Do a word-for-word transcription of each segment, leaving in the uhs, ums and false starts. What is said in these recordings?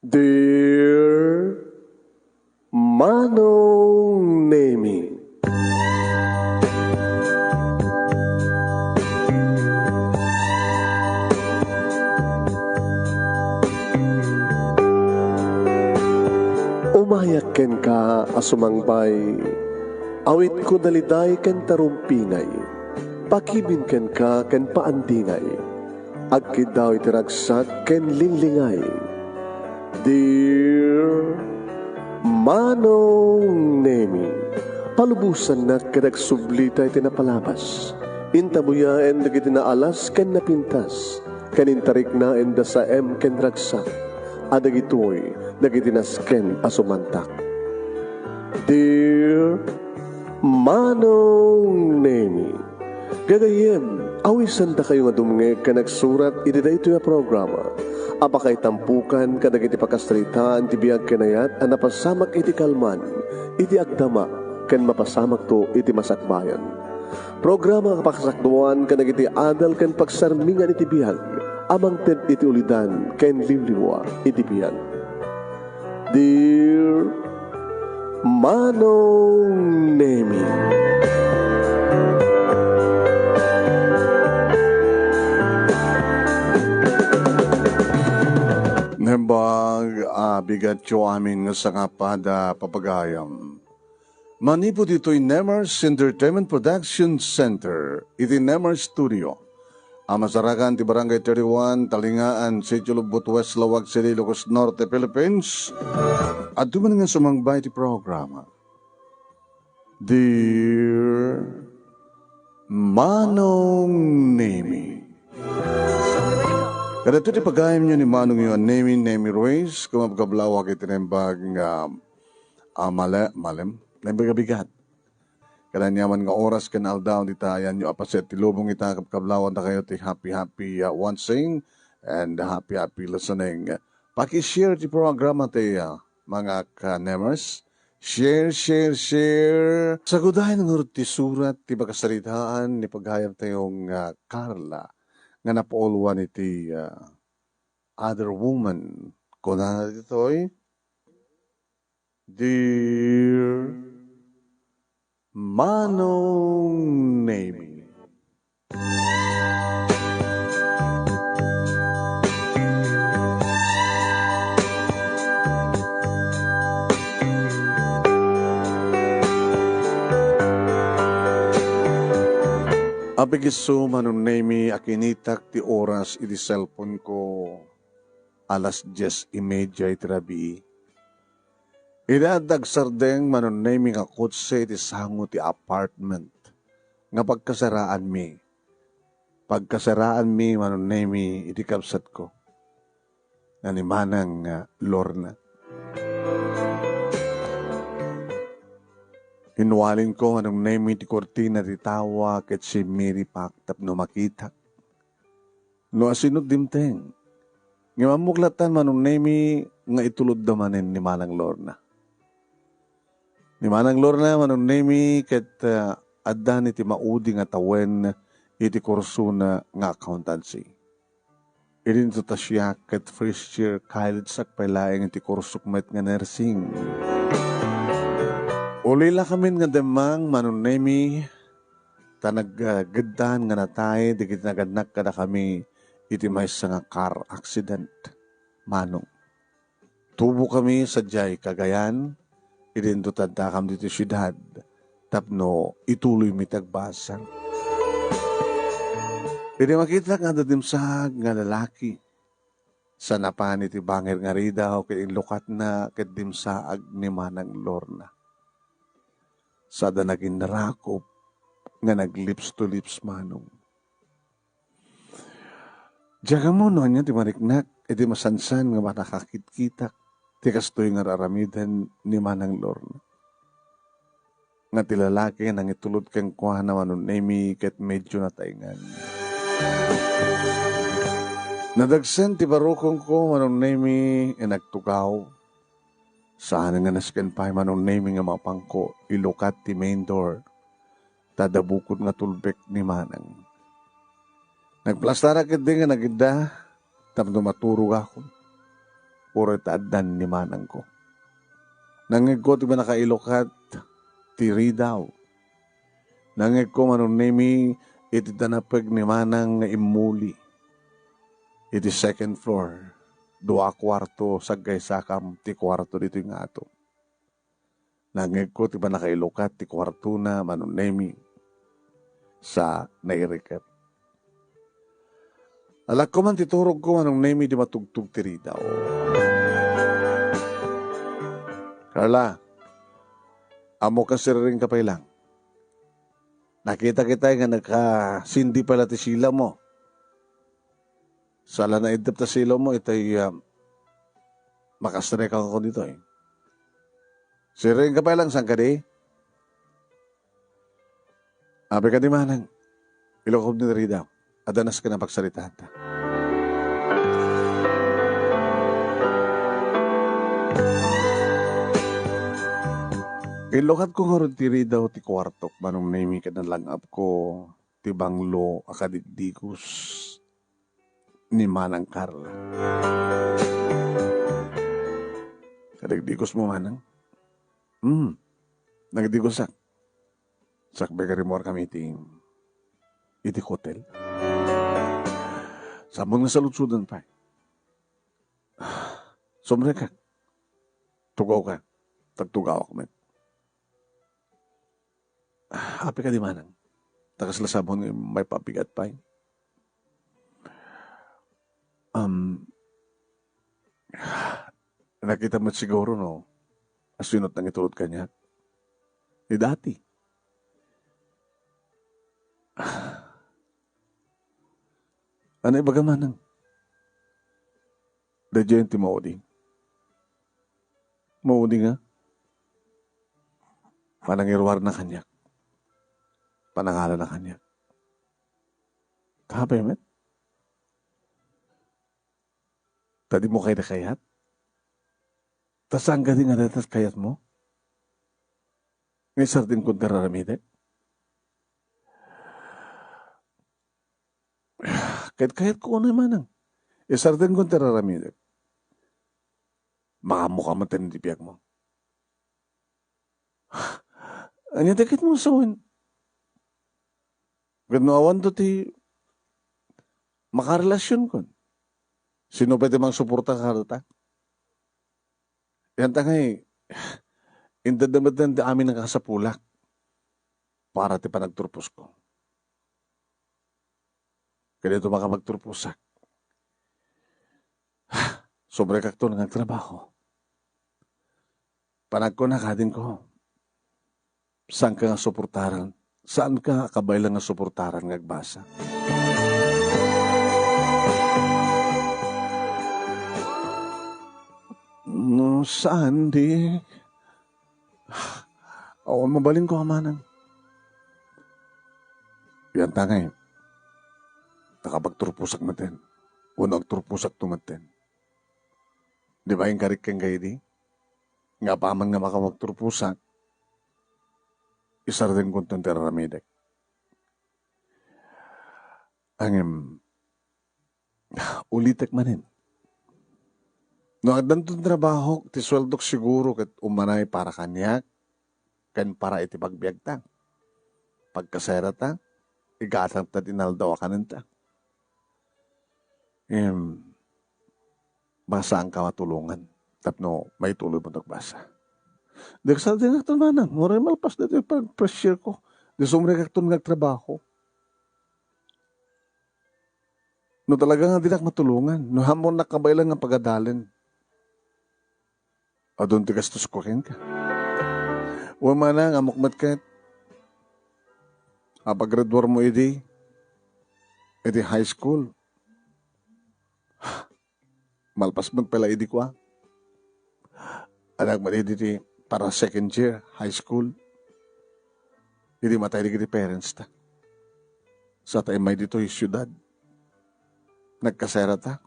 Dear Manong Nemi. Umayak kenka a sumangbay, awitko daliday ken tarumpingay, pakibin kenka ken paandingay, agkiddaw iti ragsak ken linglingay. Dear Manong Nemi, palubosannak ket agsublita iti napalabas. Intabuyaen dagiti naalas ken napintas, ken intariknaen da saem ken ragsak, a dagitoy dagiti nasken a sumantak. Dear Manong Nemi, gagayyem, awisandakayo nga dumngeg ken agsurat iti daytoy a programa a pakaitampokan kadagiti pakasaritaan ti biag ken ayat a napasamak iti kalman, iti agdama, ken mapasamakto iti masakbayan. Programa a pakasakduan kadagiti adal ken pagsarmingan iti biag a mangted iti ulidan ken liwliwa iti biag. Dear Manong Nemi. Nembag a bigatyo amin nga sangapada, papagayam. Manipud ditoy Nemers Entertainment Production Center, iti Nemers Studio, a masarakan ti Barangay thirty-one, Talingaan, Sitio Lubot West, Laoag City, Ilocos Norte, Philippines. Adda man nga sumangbay ti programa. Dear Manong Nemi. Kadagitoy ti pagayamyo ni Manongyo a Nemi, Nemi Ruiz, kumabkablawak iti nembag nga, ah, male-, malem, nembag a bigat. Kadagiti aniaman nga oras ken aldaw, dita ayanyo a paset ti lubong ita, kabkablawandakayo ti happy, happy, ah, watching and happy, happy listening. Paki-share ti programa ti, ah, mga ka-Nemers. Share, share, share. Sagudayen ngarud ti surat ti pakasaritaan ni pagayamtayo nga Carla nga napauluan iti, ah, Other Woman. Kunana ditoy, Dear Manong Nemi. Apay isu, Manong Nemi, a kinitak ti oras iti cellphone ko, alas dies y media iti rabii. Iti adda agsardeng, Manong Nemi, nga kotse iti sango ti apartment nga pagkasaraanmi. Pagkasaraanmi, Manong Nemi, iti kabsatko nga ni Manang, ah, Lorna. Inwalinko, Manong Nemi, ti kurtina ti tawa ket simmiripak tapno makitak no asino dimteng. Ngem ammok latta, Manong Nemi, nga itulodda manen ni Manang Lorna. Ni Manang Lorna, Manong Nemi, ket, ah, adda ni ti maudi nga tawen iti kursona nga accountancy. Idinto ta siak ket first year college-ak pay laeng iti kursok met nga nursing. Ulilakamin nga demmang, Manong Nemi, ta naggeddaan nga natay dagiti nagannak kadakami iti maysa nga car accident, Manong. Tubokami sadiay Cagayan, idinto ta addakam ditoy siudad tapno ituloymi ti agbasol. Idi makitak nga adda dimsaag nga lalaki, sa napan iti bangir nga ridaw ket inlukatna ket dimsaag ni Manang Lorna. Sada naginnarakop nga nag-lips to lips, Manong. Diak ammo no ania ti mariknak iti masansan nga mannakakitkitak ti kastoy nga ar-aramiden ni Manang Lorna. Nga ti lalaki nga nangitulod kenkuana, Manong Nemi, ket medyo nataengan. Nadagsen ti barukongko, Manong Nemi, ket nagtugaw. Saan nga nasken pay, Manong Nemi, nga mapangko ilukat ti main door ta adda bukod nga tulbek ni Manang. Nagplastarak ketdi nga nagidda tapno maturogakon. uray ta addan ni manangko. Nangngegko ti pannakailukat ti ridaw. Nangngegko, Manong Nemi, iti danapeg ni manang nga immuli iti second floor. Dua a kuarto, saggaysakam ti kuarto ditoy nga ato. Nangngegko ti pannakailukat ti kuartona, Manong Nemi, sa nairiket. Alakko man ti turogko, Manong Nemi, di matugtog ti ridaw. Carla, ammo ka siriring ka pay lang. Nakita kita nga nakasindi pala ti sila mo. Sala na idep ta silo mo, itay, ah, makasrekang ako ditoy. Siriring ka pay lang, saan ka di? Abi ka di manang, ilukob ni Rida. Adanas ka na pagsaritaanta. Ilukat ko ngarud ti ridaw ti kuartok, Manong Nemi, ket nalangab ko ti banglo a kadigdigos ni Manang Carla. Kadigdigos mo, Manang? Hmm. Nagdigosak. Sakbay ka rimmuar kami iti, iti hotel. Sabon nga saludsodan pay. Sumrekak. Tugaw ka. Tagtugawak met. Api ka di manang. Ta kasla sabon nga maipabigat pay. Um, nakita met siguro, no? Asino ti nangitulod kaniak? Ni dati. Ano ibaga manang? Daydiay ti maudi. Maudi nga. Panangiruarna kaniak. Panangalana kaniak. Tapay met. Ta dimo kayat? Ta saan kadi nga dayta kayatmo? Nga isardengko ti raramidek? Kayat-kayatko unay manang. Isardengko ti raramidek. Makaammoka met ti biagmo. Ania ti kayatmo nga sawen? Ket no awanto ti makarelasionkon, sino pay ti mangsuporta kadata? Yan ta ngay, inted na met ti amin a kasapulak para ti panagturposko. Ket daytoy makapagturposak. Sumrekakto nga agtrabaho. Panagkuna kadinko, saanka nga suportaran, saanka a kabaelan nga suportaran nga agbasa. No, saan di? Awan mabalinko a manang. Yan ta ngay, nakapagturposak metten. Wenno agturposakto metten. Di ba inkarik kenka idi? Nga apaman nga makapagturposak, isardengkonton ti raramidek. Ngem, ulitek manen. No addanton trabahok, ti sueldok siguro ket umanay para kaniak, ken para iti pagbiagta. Pagkasayarata, igatangta ti inaldaw a kanenta. Em, basta saanka matulongan tapno maituloy mo agbasa. Di kasardengakton manang, uray malpas daytoy pag-pressure ko. Di sumrekakton nga agtrabaho. No talaga nga dinak matulongan, no ammok kabaelan nga pagadalen, adun ti gastosko kenka. Wen manang, ammok met ket, apaggraduar mo idi, iti high school. Malpas met pay la idi kua. Anak met idi ti para second year high school. Idi matay dagiti parents ta. Sa ta immay ditoy siudad. Nagkasayarata.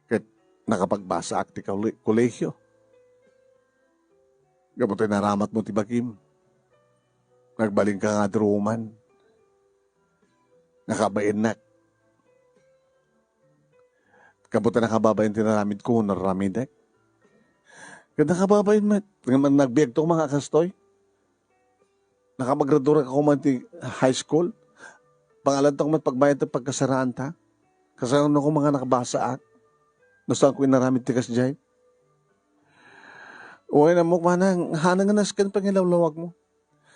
Ket nakapagbasaak ti kole-, kolehio. Gapu ta naramatmo ti bagim. Nagbalinka nga adruman. Nakabainnak. Gapu ta nakababain ti naramidko, nararamidek. Ket nakababain met, ngem nagbiagto koma nga kastoy. Nakapaggraduar ka koma ti high school. Pangalanto koma pagbayad ti pagkasaraanta. Kasano koma nga nakabasaak? No saanko inaramid ti kasdiay? Uwayen ammok, manang, hanang nga nasken pangilawlawagmo.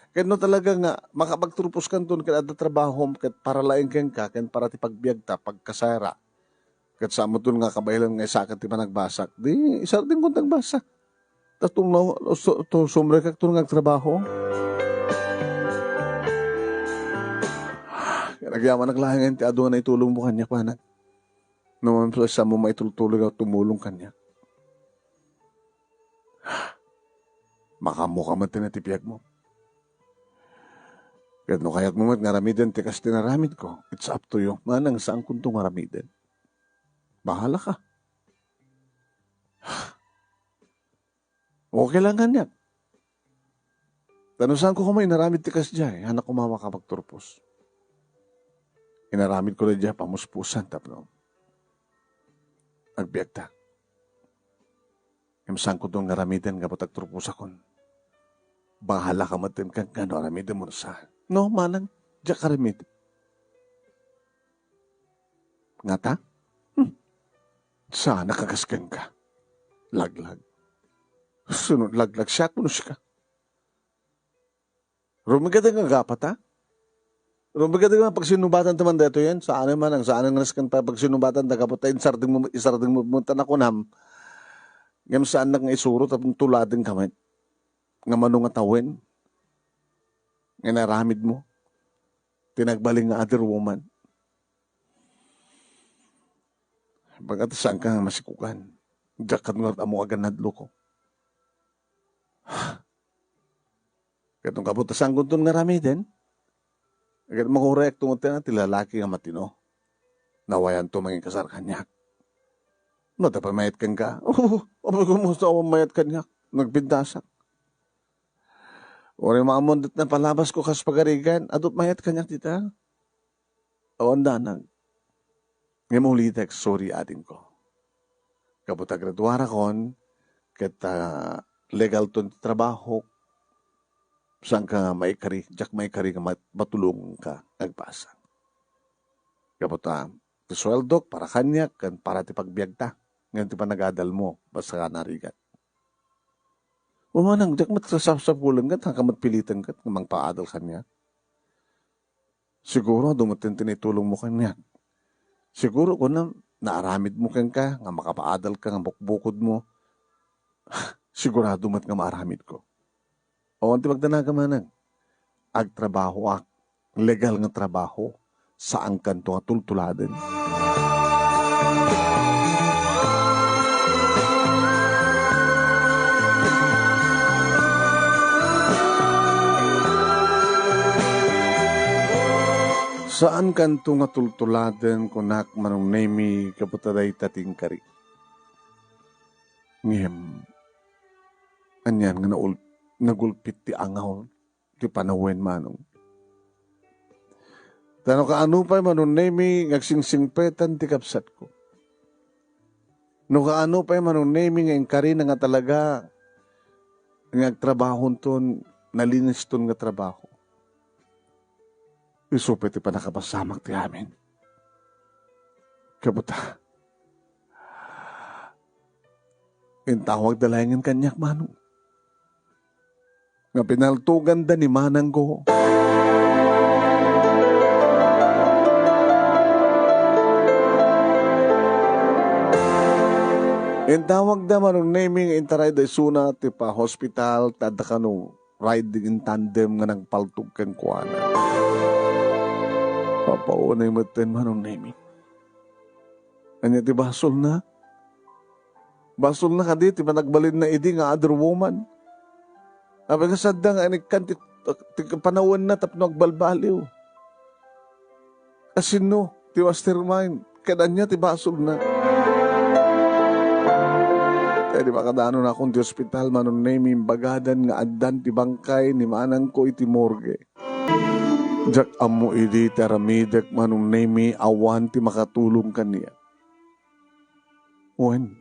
Ket no talaga nga makapagturposkanton ket adda trabahom ket para laeng kenka ken para ti pagbiagta, pagkasara. Ket samoton nga kabaelan nga isakan ti panagbasak, di isardengko ti agbasa. Ta tungnaw, su-, tu-, sumrekakto nga agtrabaho. Ket agyamanak laeng ti adu nga naitulongmo kaniak, manang. No, ma'am, sa mo maitultuloy nga tumulong kaniak. Makaammoka met ti biagmo. Ket no kayatmo met nga aramiden ti kas ti naramidko, it's up to you. Manang saankonto nga aramiden. Bahala ka. Okay lang kaniak. Ta no saanko koma inaramid ti kasdiay, haannak koma makapagturpos. Inaramidko daydiay a pamuspusan tapno agbiagta. Ngem saankonto nga aramiden gapu ta agturposakon. Bahala ka met ken no aramidenmo no saan. No, manang, diak aramid. Ngata? Hmm. Saan a kagasken ka? Laglag. Sunod laglag, siak no sika. Rumigaden nga gapata? Rumigaden nga pagsinubatan ti man daytoyen? Saan man, ang saan nga nasken pa pagsinubatan, ta gapu ta insardeng mo, isardeng mo, mo, ta nakunam. Ngem saannak nga isuro, tapno tuladen ka met. Nga mano nga tawen? Nga inaramid mo? Ti nagbalin nga other woman. Baga ta saan ka nga masikugan. Diak kano nga ammo a ganadlo ko. Ket no gapu ta saankonton nga aramiden, ket manguray ak tungod ti lalaki nga matino. Nawayanto manginkasar kaniak. No, ta pay mayat kenka. Oo, apay ko, kumusta a mayat kaniak? Nagpintasak. Uray maammon dit napalabas ko kas pagarigan, adu ti mayat kaniak dita. Awan danag. Ngem ulitek, sorry, adingko. Gapu ta graduarakon, ket, ah, legal ton ti trabahok, saanka nga maikari, diak maikari nga mat-, matulonganka nga agbasa. Gapu ta, ti sueldok para kaniak ken para ti pagbiagta, ngem ti panagadalmo, basta ka narigat. Umanang, diak met sasapsapulen ket, haanka met piliten ket, nga mangpaadal kaniak. Siguro, adu met ti naitulongmo kaniak. Siguro, kunam, naaramidmo kenka, nga makapaadalka, nga bukbukodmo. Sigurado met nga maaramidko. Awan ti pagdanagam, manang. Agtrabahoak. Legal nga trabaho. Saankanto nga tultuladen. Saankanto nga tultuladen, kunak, Manong Nemy, gapu ta dayta ti inkari. Ngem, anian nga naul-, nagulpit ti angaw ti panawen, Manong. Ta no kaano pay, Manong Nemy, nga agsingsingpetan ti kabsatko. No kaano pay, Manong Nemy, nga inkarina nga talaga nga agtrabahonton, naliniston nga trabaho. Isu pay ti pannakapasamak ti amin. Gapu ta, intawagda laengen kaniak, Manong. Nga pinaltoganda ni manangko. Intawagda, Manong Nemy, nga intarayda isuna ti pa-hospital, ta adda kano riding in tandem nga nagpaltog kenkuana. Papaunay metten, Manong Nemy. Ania ti basolna? Basolna kadi ti panagbalinna idi nga other woman? Apay nga sadda nga inikkan ti, ti panawenna tapno agbalbaliw? Asino ti mastermind? Ket ania ti basolna? Kadi makadanon akon ti ospital, Manong Nemy, imbagadan nga addan ti bangkay ni manangko iti morgue. Diak ammo idi ti aramidek, Manong Nemy, awan ti makatulong kaniak. Wen,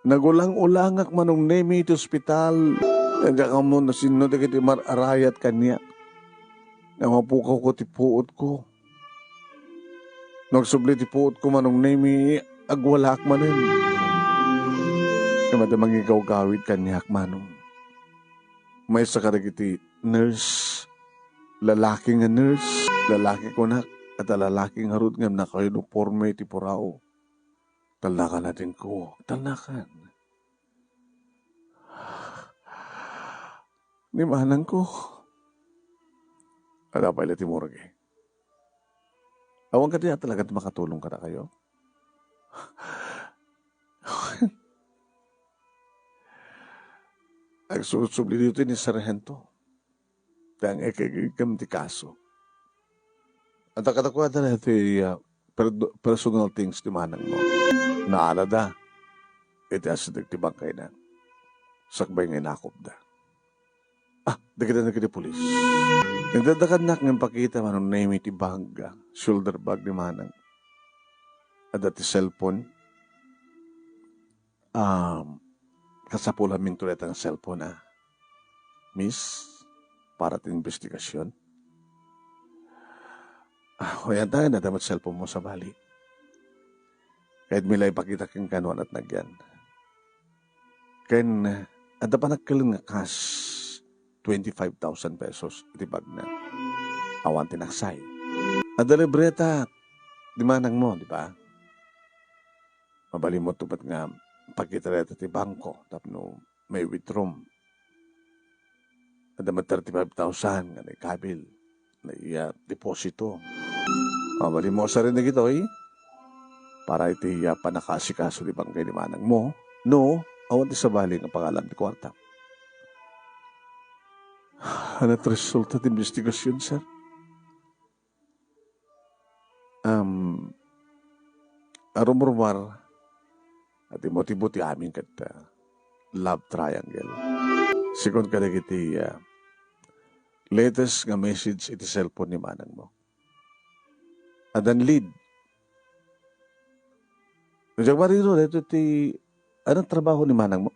nagulang-ulangak, Manong Nemi, iti ospital. Diak ammo no sinno dagiti mar-arayat kaniak. Nga mapukawko ti puotko. No agsubli ti puotko, Manong Nemi, agwalaak manen. Ngem adda mangigawgawid kaniak, Manong. Maysa kadagiti nurse, lalaki nga nurse, lalaki kunak, adda lalaki ngarud ngem nakauniporme iti puraw. Talnakan, adingko, talnakan. Ni manangko. Adda pay la ti morgue. Awan kadi a talaga ti makatulong kadakayo? Agsusubli ditoy ni Sargento. Ti ang-, ekekegem ti kaso. Adda kadakuada daytoy, ah, per-, personal things ti manangmo. Naanada iti asideg ti bangkayna. Sakbay nga inakupda. Ah, dagiti, dagiti pulis. Indaddakanak nga impakita, Manong Nemi, ti bag, ah, shoulder bag ni manang. Adda ti cellphone. Um, kasapulanminto dayta nga cellphone, ah, miss, para ti investigasyon. Ah, hoy, anta, adda met cellphone mo sabali. Kayatmi la ipakita kenka no ania ti nagyan. Ken, eh, adda panagkelen nga cash, twenty-five thousand pesos iti bagna. Awan ti naksay. Adda libreta ni manangmo, di ba? Mabalinmo to met nga pakita dayta ti bangko tapno may withdraw. Adda met thirty-five thousand nga naikabil, naiya deposito. Mabalinmo usa rin dagitoy para iti, ah, pannakaasikaso ti bangkay ni manangmo. No, awan ti sabali nga pangalan ti kuarta. Ania ti resulta ti investigasyon, sir? Um, arumrumar, a ti motibo ti amin ket, ah, love triangle. Sigun kadagiti, ah, latest nga message iti cellphone ni manangmo. Addan lead. Diak mariro, daytoy ti, anong trabaho ni manangmo?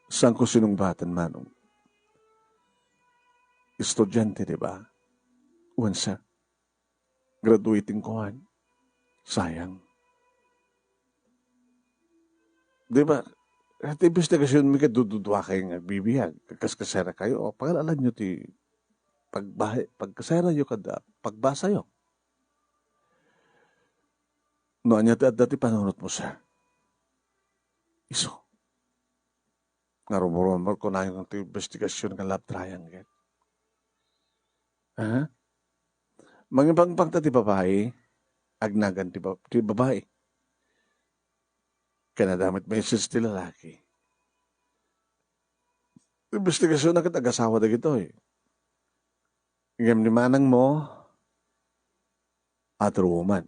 Saanko sinungbaten, Manong. Estudiante, di ba? Wen, sir. Graduating ko, han. Sayang. Di ba? Ti investigasyon mi ket dududuakayo nga agbibiag. Kaskasera kayo. O, pagalalanyo ti pagbahe-, pagkaserayo kada pagbasayo. No ania ti adda ti panunotmo, sir? Isu. Nga rumurumor ko nayon ti investigasyon nga love triangle. Ha? Mangipangpang ta ti babai, agnagan ti ba-, ti babai. Ken adda met message ti lalaki. Investigasyon na ket agasawa dagitoy. Ngem ni manangmo, other woman.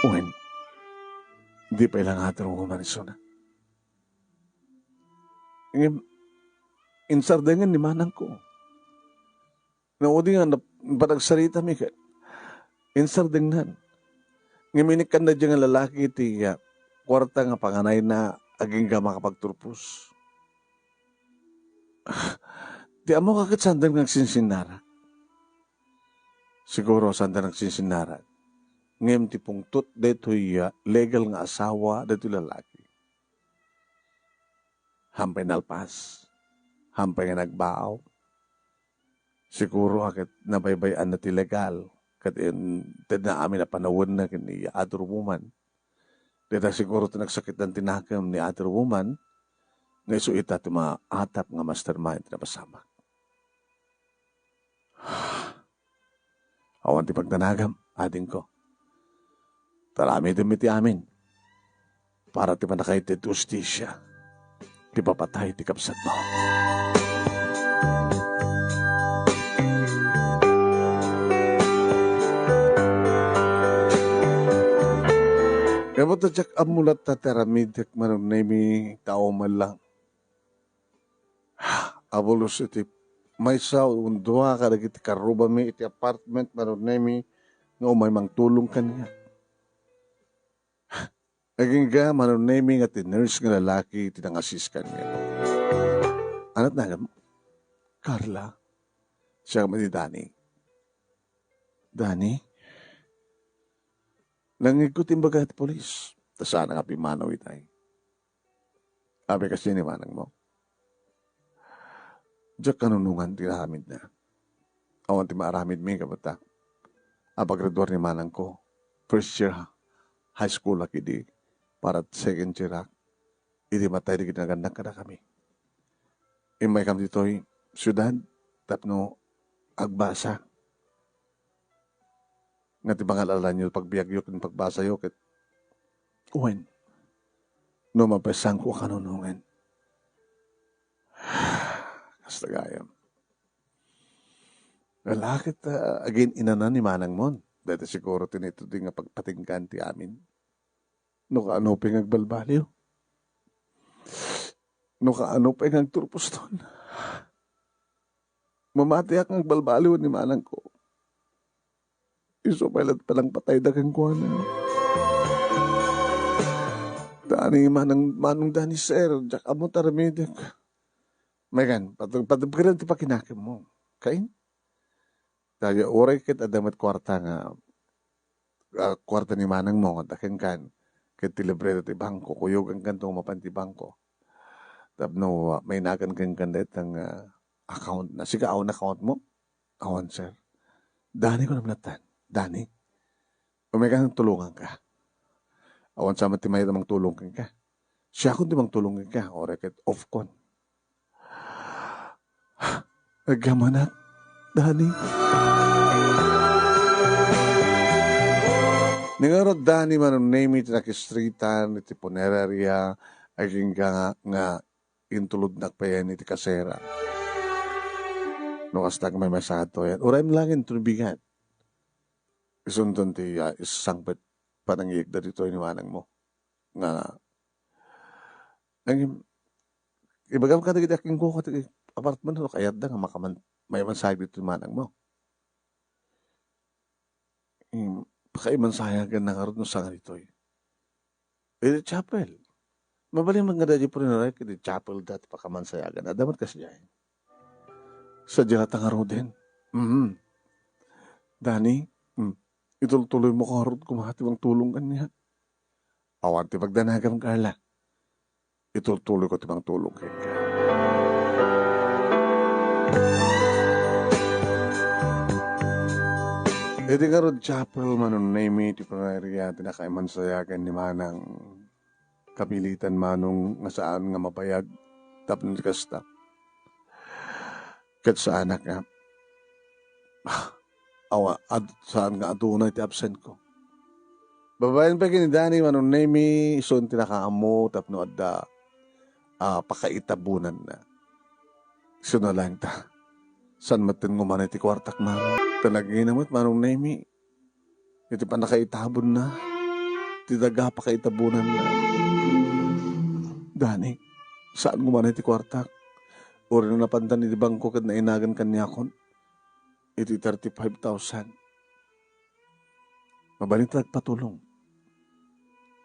Wen, di pay la nga other woman isuna. Ngem, insardengen ni manangko. Naudi nga nap-, panagsaritami ket insardengnan. Ngem inikkanda diay nga lalaki ti, ah, kuarta nga panganayna agingga makapagturpos. Di ammoka ket sanda nga agsinsinnarak. Siguro sanda nga agsinsinnarak. Ngem ti pungtot daytoy, ah, legal nga asawa daytoy lalaki. Hampay nalpas. Hampay nga nagbaaw. Siguro a ket nabaybay-anna ti legal. Ket in-, tedna amin a panawenna ken ni other woman. Dayta siguro ti nagsakitdan ti nakem ni other woman, nga isu ita ti maatap nga mastermind ti napasamak. Awan ti pagdanagam, adingko. Taramidem iti amin para ti pannakaitedto hustisia ti papatay ti kabsatmo. Ngem ta diak ammo latta ti aramidek, Manong Nemi, tao man lang. Abulos iti maysa wen dua kadagiti karrubami iti apartment, Manong Nemi, nga umay mangtulong kaniak. Agingga, Manong Nemi, nga ti nurse nga lalaki ti nangasis kaniak. Anat na, Carla? Siak met ni Danny. Danny? Nangngegko ti imbaga ti pulis. Ta saan nga pimanaw itay. Apay, kasdi ni manangmo? Diak kanunongan ti aramidna. Awan ti maaramidmi, kabata. Apagraduar ni manangko. First year high school ak idi para second year ak. Idi matay dagiti nagannak kadakami. Immaykam ditoy siudad tapno agbasa. Nga ti pangal-alanyo, pagbiagyo ken pagbasayo ket wen, no mapaysaanko a kanunongen. Kasta gayam. Wala ket, ah, agin-inanan ni manangmon. Dayta siguro ti naitudi nga pagpatinggaan ti amin. No kaano pay nga agbalbaliw. No kaano pay nga agturposton. Mamatiak nga agbalbaliw ni manangko. Isu pay latta nangpatayda kenkuana. Danny, manang, Manong Danny, sir, diak ammo ti aramidek. Megan, patu-, patu-, patuloy ti pakinakemmo. Kain? Kaya uray ket adda met kuarta nga, ah, kuarta ni manangmo nga adda kenkan, ket ti libreta ti bangko, kuyogankanto nga mapan ti bangko. Tapno, ah, mainagan kenkan dayta nga account na. Sika, awan account mo? Awan, sir. Danny, kunam latta. Danny, umay ka, tulonganka. Awan sa met ti mayat a mangtulong kenka. Siakon ti mangtulong kenka, uray ket off kon. Agyamanak, Danny. Ni ngarud, Danny, Manong Nemi, ti nakistreetan iti punerarya, agingga nga, nga intulodnak payen iti kasera. No kasta, maymaysaanto yan. Urayem laeng ti bigat. Isunton ti, ah, isangpet panangiyegda ditoy ni manangmo. Nga, nangim-, ibagam kadagiti akinkuko ti apartment no kayatda nga makaman-, maimansayag ditoy ni manangmo. Hmm, pakaimansayaganna ngarud no saan nga ditoy. Iti chapel. Mabalin met nga daydi purinarek iti chapel da ti pakamansayagan. Adda met kasdiay. Sadiay ta ngaruden. Mhm. Danny, hmm, itultuloymo ngarud koma ti mangtulong kaniak. Awan ti pagdanagam, Carla. Itultuloyko ti mangtulong kenka. Iti ngarud chapel, Manong Nemi, ti punerarya ti nakaimansayagan ni manang. Kapilitan manong nga saan nga mabayag tapno ti kasta. Ket saanak nga, ah, awa, ad-, saan nga aduna iti absent ko. Babaen pay ken ni Danny, Manong Nemi, isun ti nakaammo tapno adda, ah, pakaitabonanna. Isu na laeng ta. Saan metten nga umana iti kuartak, Manong? Ta nagingina met, Manong Nemi, iti pannakaitabonna, ti daga pakaitabonanna. Danny, saan nga umana iti kuartak? Uray no napandan iti bangko ket nainagan kaniakon iti thirty-five thousand. Mabalin ta agpatulong.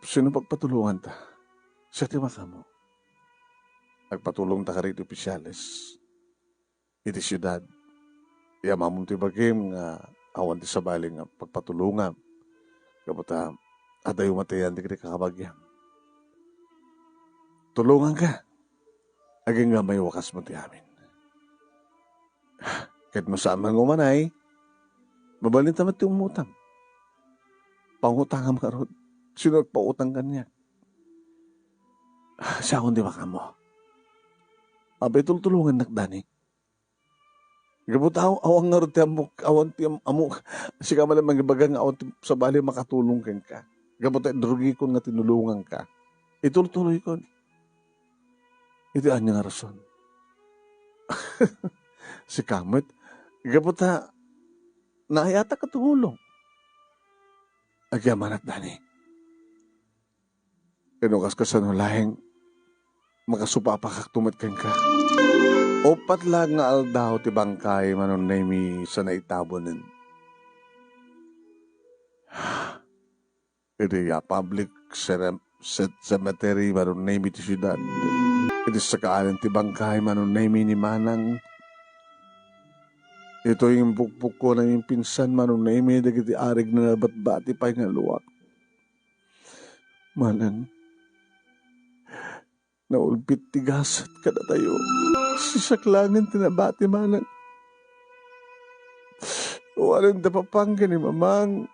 Sino pagpatulonganta? Siak ti makaammo. Agpatulongta kadagiti opisyales iti siudad. Iamamon ti bagim nga awan ti sabali nga pagpatulongam. Gapu ta adayo met ti ayan dagiti kakabagiam. Tulonganka. Agingga maiwakasmo ti amin. Ket no saan man nga umanay, mabalinta met ti umutang. Pangutangam ngarud. Sino agpautang kaniak? Siakon ti makaammo. Apay, tultulongannak, Danny. Gapu ta aw-, awan ngarud ti ammok, awan ti am-, ammok. Sika man mangibaga nga awan ti sabali makatulong kenka. Gapu ta idrugikon nga tinulonganka. Itultuloykon. Iti ania nga rason? Sika met, gapu ta naayatak a tumulong. Agyamanak, Danny. Ken no kaskasano laeng, makasupapakakto met kenka. Uppat laeng nga aldaw ti bangkay, Manong Nemi, sa naitabonen. iti, ah, public cere-, ce-, cemetery, Manong Nemy, ti siudad. Iti sakaalen ti bangkay, Manong Nemy, ni Manang. Itoy imbukbukko namin pinsan, Manong Nemy, dagiti arig na nabatbati pay nga luak. Manang, naulbit ti gasat kadatayo. Siak laengen ti nabati, Manang. Awanen da papan ken ni Mamang,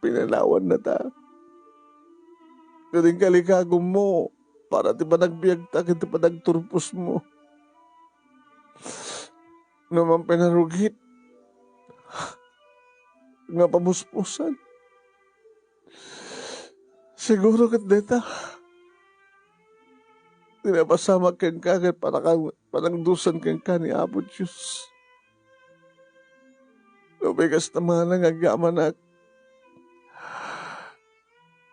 pinanawannata. Ket inka likagummo para ti panagbiagta ken ti panagturposmo. No man pay narugit nga pamuspusan, siguro ket dayta ti napasamak kenka ket panaka-, panangdusan kenka ni Apo Dios. No kasta, Manang, agyamanak.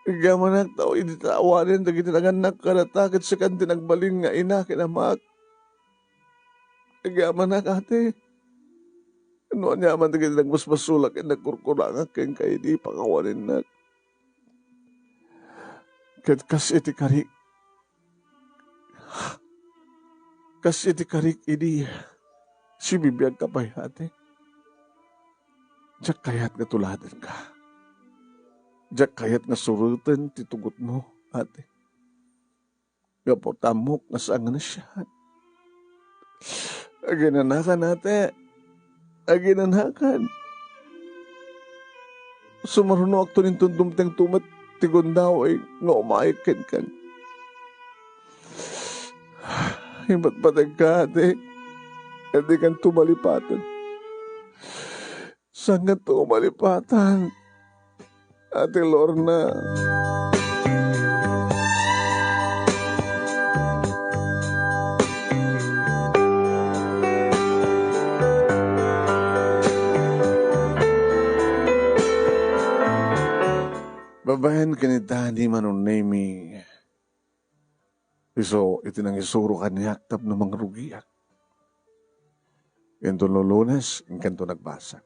Agyamanak, ta idi ta awanen dagiti nagannak kadata, ket sikan ti nagbalin nga ina ken amak. Agyamanak, ate. No aniaman dagiti nagmasmasulak ken nagkurkurangak kenka idi pakawanennak. Ket kas iti karik, kas iti karik idi sibibiagka pay, ate. Diak kayat nga tuladenka. Diak kayat nga sureten ti tugotmo, ate. Gapu ta ammok nga saan nga nasayaat. Aginanakan, ate. Aginanakan. Sumarunoakto inton dumtengto met ti gundaway nga umayek kenka. Impatpategka, ate. Dikanto malipatan. Saan ngato malipatan, Ate Lorna? Babaen ken ni Dani, Manong Nemy, isu iti nangisuro kaniak tapno mangrugiak. Inton Lunes, inkanto nagbasa.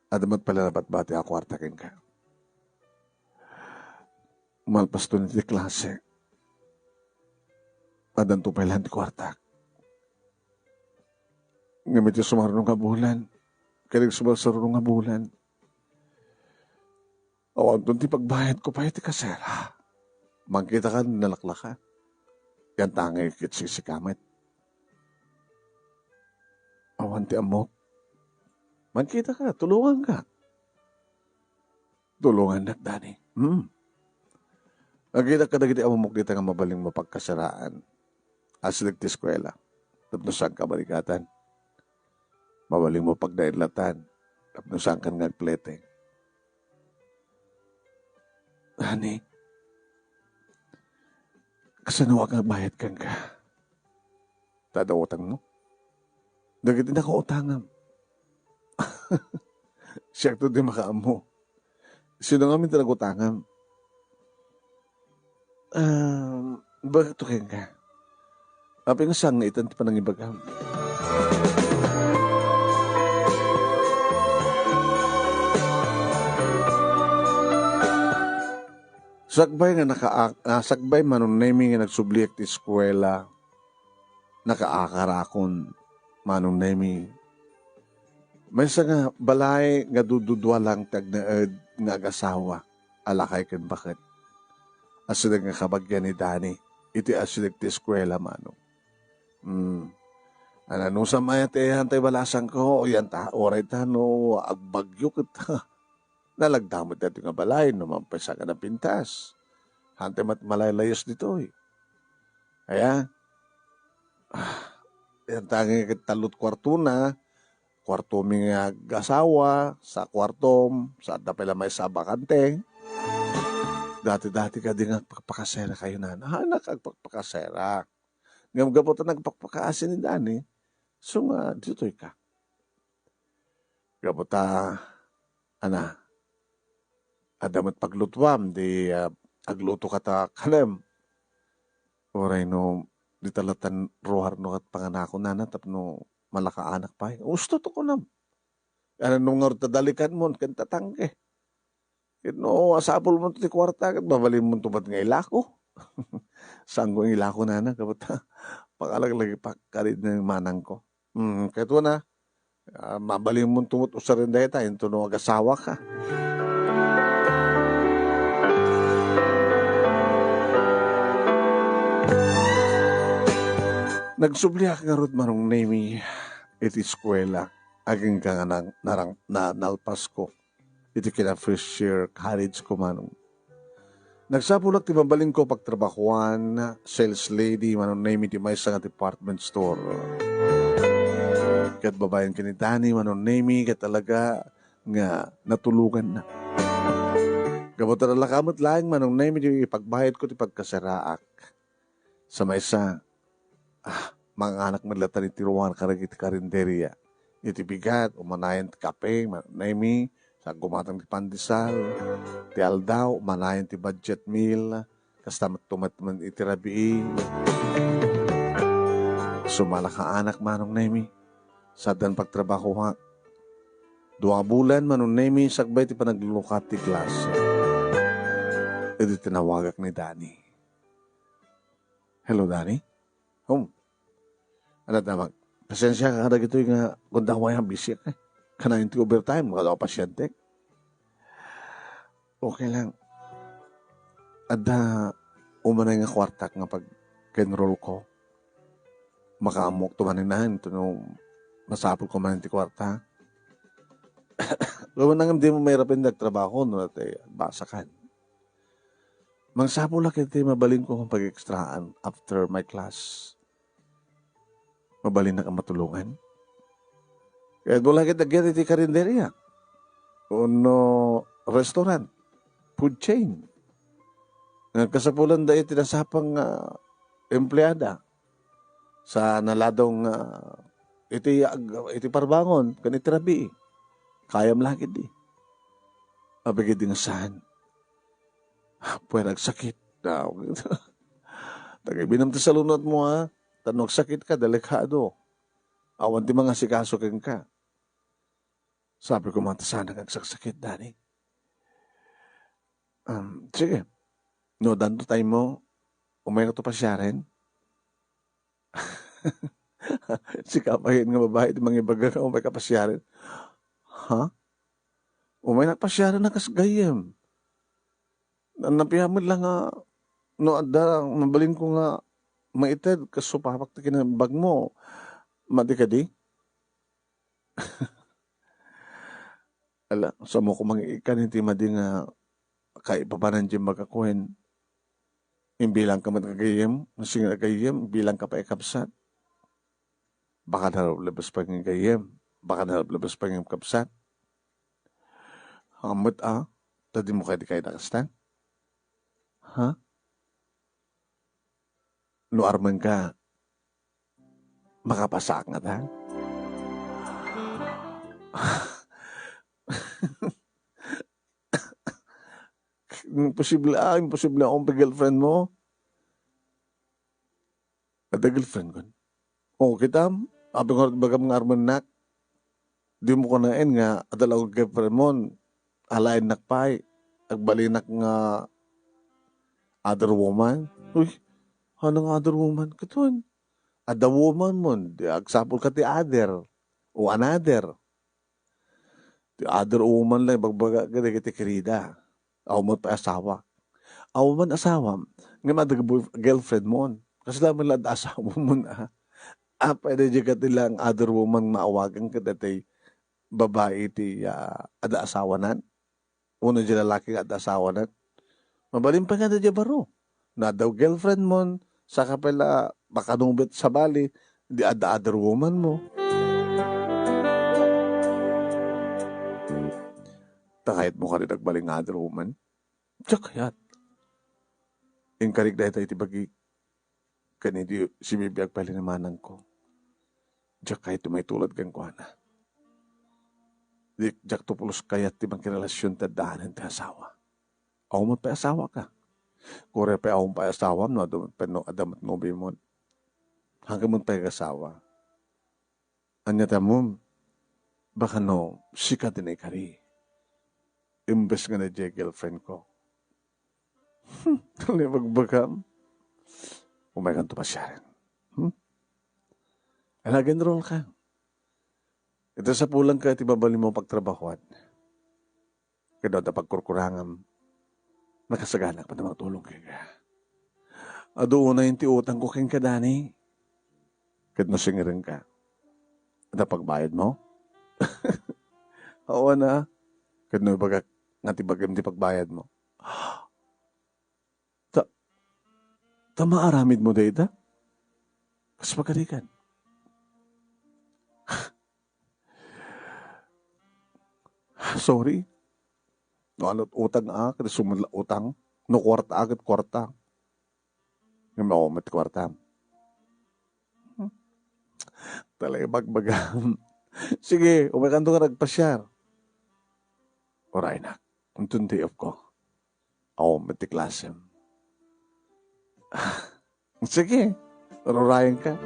Adda met pay la nabatbati a kuarta kenka. Malpasto iti klase, addanto pay laeng ti kuartak. Ngem iti sumaruno nga bulan, ken iti sumarsaruno nga bulan, awanton ti pagbayadko pay iti kasera. Mangkitaka, nalaklaka. Yantangay ket sisika met. Awan ti ammok. Mangkitaka, tulonganka. Tulongannak, Dani. Hmm. Agidak kadagiti ammok dita nga mabalinmo pagkasaraan. Asideg ti eskuela. Tapno saanka maligatan. Mabalinmo pagnaillatan. Tapno saankan nga agpleteng. Honey, kasanoak nga agbayad kenka? Ta adda utangmo? Dagiti nakautangam. Siakto ti makaammo. Sino ngamin ti nagutangam? Um, ibagakto kenka. Apay nga saan nga itan ti panangibagam? Sakbay nga naka-, ah, sakbay, Manong Nemy, nga nagsubliak ti eskuela, nakaakarakon, Manong Nemy. Maysa nga balay nga dududua lang ti agnaed nga agasawa a lakay ken baket. Asideg nga kabagian ni Dani iti asideg ti eskuela, Manong. Hmm. Ananusa met ti ayan tay balasangko, yan ta, uray ta no agbagyo ket nalagda met daytoy nga balay no mampay saan nga napintas. Hantay met malaylayus ditoy. Aya? Ah, yantangay ket tallo ti kuartona, kuartomi nga agasawa, sa kuartom, sa adda pay la maysa a bakante. Dati-dati kadi nga agpakpakasera kayo, nana. Anak, agpakpakasera. Ngem gapu ta nagpakpakaasi ni Dani, so nga, ditoy ka. Gapu ta, ana, adda met paglutuam, di, ah, agluto ka ta kanem. Uray no, di talatan ruarno ket panganakon, nana, tapno malakaanak pay. Usto to kunam. Ano no ngarud ta dalikanmon ken tatangke? Ket no asapulmonto ti kuarta, ket mabalinmonto met nga ilako. Saanko nga ilako, nana, ket pakalaglagipak, kadi ni manangko. Hmm, kayatna, ah, mabalinmonto met usaren dayta, intono agasawaka. Nagsubliak ngarud, Manong Nemy, iti eskuela, agingga nga nang-, narang-, na-, nalpasko iti kina-first year college ko, Manong. Nagsapulak ti mabalinko pagtrabahoan, sales lady, Manong Nemy, ti maysa nga department store. Ket babaen ken ni Danny, Manong Nemy, ket talaga nga natulonganna. Gapu ta laka met laeng, Manong Nemy, ti ipagbayadko ti pagkasaraak. Sa maysa, ah, manganak met latta ti ruar kadagiti karinderia. Iti bigat, umanayon ti kape, ma-, Nemy, sa gumatang ti pandesal, ti aldaw, umanayon ti budget meal, kasta met tumet-, met iti rabii. Sumalakaanak, Manong Nemy, saddan pagtrabahoak. Dua bulan, Manong Nemy, sakbay ti panaglulukat ti klase. Idi tinawagak ni Danny. Hello, Danny? Hum. Ano, damag? Pasensya ka kadagitoy nga gundaway ang busy ka. Kanayon ti overtime, kada pasyente. Okay lang. Adda umanay nga kuartak nga pag-enroll ko. Makaammok to manen, no masapul ko manen ti kuarta. Gapu ta ngem dimo mairapen ti agtrabaho no ti basakan. Mangsapulak iti mabalinko nga pag-extraan after my class. Mabalinnak a matulongan. Kayatmo la ket agyan iti karinderia wenno restaurant, food chain. Nga kasapulan da iti nasapang nga empleada sa naladaw nga iti ag-, iti parbangon ken iti rabii. Kayam la ketdi. Abigail di nga saan. Puwera agsakit. Ah, tagaibinam ti salunatmo, ha? Ta no agsakit ka, delikado. Awan ti mangasikaso kenka. Sabi ko, "Mata sana nga agsaksakit, Danny." Um, sige. No, danto tayo mo, umay ka to pasiaren. Sika pa yun nga babae, di mangibaga nga umay ka pasiaren. Ha? Umay na pasiaren na kas gayem. Na-, napiamed lang nga, no, adda, mabalin ko nga maited, kas supapak ti kinabag mo. Madi kadi? Ala, samo ko mangikan iti madi nga kaipapanan diay magakuen. Imbilang ka met nga gayyem, nga singa gayyem, imbilang ka pa ikabsat. Baka nalabas pa nga gayyem, baka nalabas pa nga kabsat. Hamet a, ta di mo kadi kayat a kasta? Ha? No armen ka, makapasaak ngata? Imposible, ah, imposible a awan pay girlfriend mo. Adda girlfriend kon. O, kitam, apay nga ibagam nga armennak. Di mo kunaen nga adda la girlfriend mo, alaennak pay, agbalinak nga other woman. Uy, ano nga other woman? Katon, adda woman mo, di agsapul ka ti other o another. Ti other woman lang, ibagbaga kadagiti kerida. Awan met pay asawa. Awan man asawa, ngem adda boy-, girlfriend mo. Kasla man la adda asawa mo, ah. Apay daydiay ket ti lang other woman maawagan ket daytoy babai ti, ah, adda asawanan? Wenno diay lalaki nga adda asawanan? Mabalin pay nga adda diay baro. No adda girlfriend mon, saka pay la makanubet sabali, di adda other woman mo. Ta kayat mo kadi agbalin nga other woman? Diak kayat. Inkarik dayta iti bagik. Ken idi sibibiag pay la ni manangko, diak kayat ti maitulad kenkuana. Di, diak to pulos kayat ti makirelasion ti addaanan ti asawa. Awan met pay asawaka. Uray pay awan pay asawam no adda met, no adda met nobemon. Haanka met pay agasawa. Ania ti ammom? Baka no sika ti naikari. imbes nga na diay girlfriend ko. Hmm, ano yung bagbagam? Umaykanto pasiaren. Hmm? Ala, enroll ka. Ita sapulangka iti mabalin mo pagtrabahuan. Ket no adda pagkurkurangam, nakasagana ka pay a makatulong kenka. Adu unay ti utangko kenka, Dani. Ket no singirenka, adda pagbayadmo? Awan a. Ket no ibagak nga ti bagim ti pagbayadmo, ta, ta maaramidmo dayta? Kas pagarigan. Sorry. No, ano, utang a, ket sumala utang. No, kuarta a, ket kuarta. Ngem awan met kuarta. Hmm. Talaga bagbagam. Sige, umaykanto nga nagpasiar. Uray, nak. Inton day off ko. Awan met ti klasem. Sige, rurayen ka.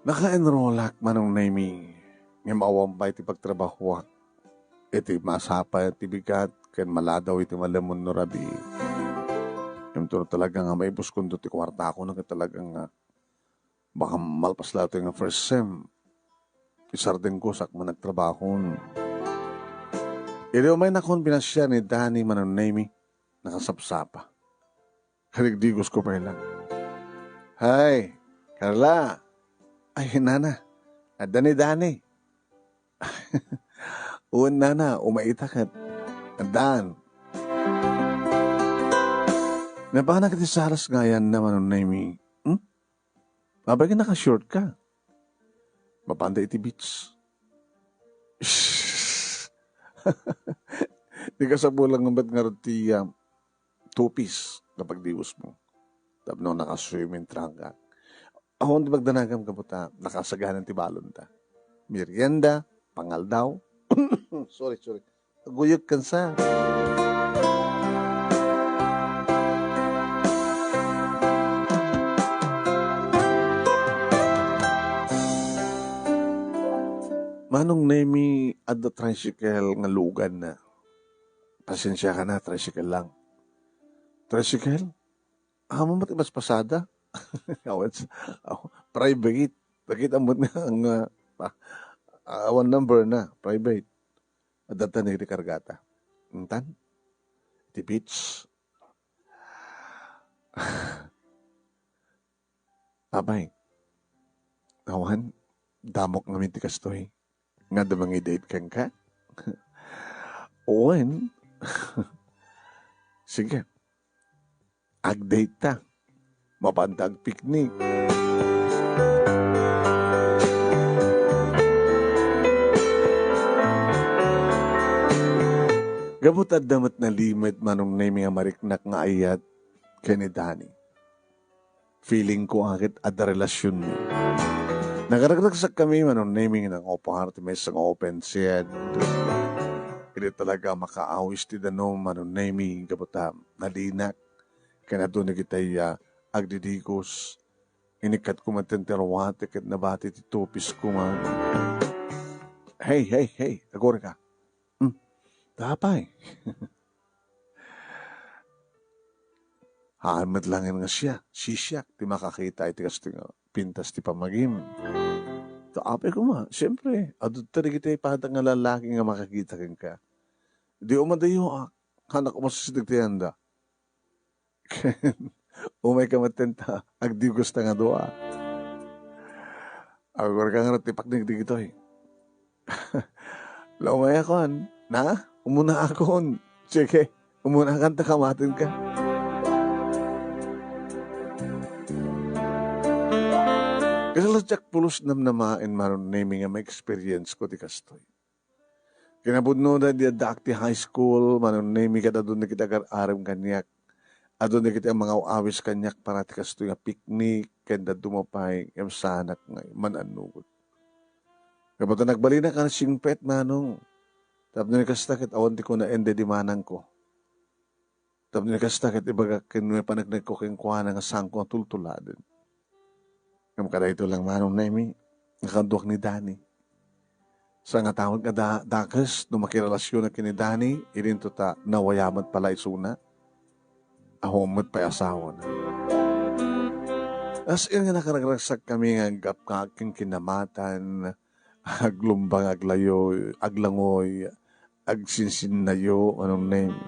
Naka-enrollak, Manong Nemy, ngem awan pay ti pagtrabahoak. Iti masapa ti bigat ken maladaw iti malemon no rabii. Ngem no talaga nga maibuskonto ti kuartako, no ket talaga nga baka malpas latta nga first sem, isardengko sakbay nagtrabaho. Idi umaynakon pinasiar ni Dani, Manong Nemy, nakasapsapa. Karigdigos ko pay lang. "Hay, Carla." "Ay, nana, adda ni Dani." "Wen, nana, umayta ket addan." Napanak iti saras nga ayanna, Manong Nemy. Hmm? Apay ket naka-short ka? Mapanda iti beach. Di kasapulan nga met ngarud ti, ah, two-piece nga pagdiwesmo tapno naka-swimming trunk ka. Awan ti pagdanagam, gapu ta nakasagana ti balonta. Merienda, pangaldaw. Sorry, sorry. Aguyek ken sa. Manong Nemy, adda tricycle nga luganna. Pasensiakan a, tricycle lang. Tricycle? Ammom met ti paspasada? Awan sa, aw, private. Nakita mo na nga, ah, awan number na, private. Adda ta ni kargata. Intan? Ti beach? Apay, awan, damok ngamin ti kastoy. Nga dumangidate kenka? Wen, sige, ag-date ta. Mapanda agpiknik. Gapu ta adda met nalimed, Manong Nemy, nga mariknak nga ayat ken ni Dani. Feeling ko a ket adda relasionmi. Nagaragsakkami, Manong Nemy, nga nangupar ti maysa nga open shed. Idi talaga makaawis ti danum, Manong Nemy, gapu ta nalinak. Ken adu dagiti, ah, agdidigos. Inikkatko met ti ruate ket nabati ti two-piece ko man. Hey, hey, hey, agurayka. Hmm, apay. Haan met laeng nga siak, sisiak ti makakita iti kastoy nga pintas ti pammagim. Ta apay koma, siempre, adu ta dagiti pada nga lalaki nga makakita kenka. Di umadayoak, hanak umasideg ti anda. Umayka met ta, agdigosta nga dua. Agurayka ngarud ti paknik dagitoy. Lamayakon, na? Umunaakon. Sige, umunakan ta kamatenka. Kasla diak pulos namnamaen, Manong Nemy, nga ma-experience ko ti kastoy. Kinapudno na idi addaak ti high school, Manong Nemy, ket adu dagiti agar-arem kaniak. Adu dagiti mangaw-awis kaniak para ti kastoy nga piknik, ken dadduma pay, ngem saanak nga man-annugod. Gapu ta nagbalinak a nasingpet, Manong. Tapno ni kasta ket awan ti kuna, "Ende, di manangko." Tapno ni kasta ket ibagak ken paneknekko kenkuana nga saanko a tultuladen. Ngem kadaytoy lang manong Nemi, nakaduak ni Dani. Sa nga tawag nga da-, dakes no makirelasionak ken ni Dani, idinto ta nawayamat pala isuna. Awan met pay asawana. As in nga nakaragragsak kami nga agapkak ken kinamatan, aglumbang, aglayo, aglangoy, agsinsinnayo, manong Nemi.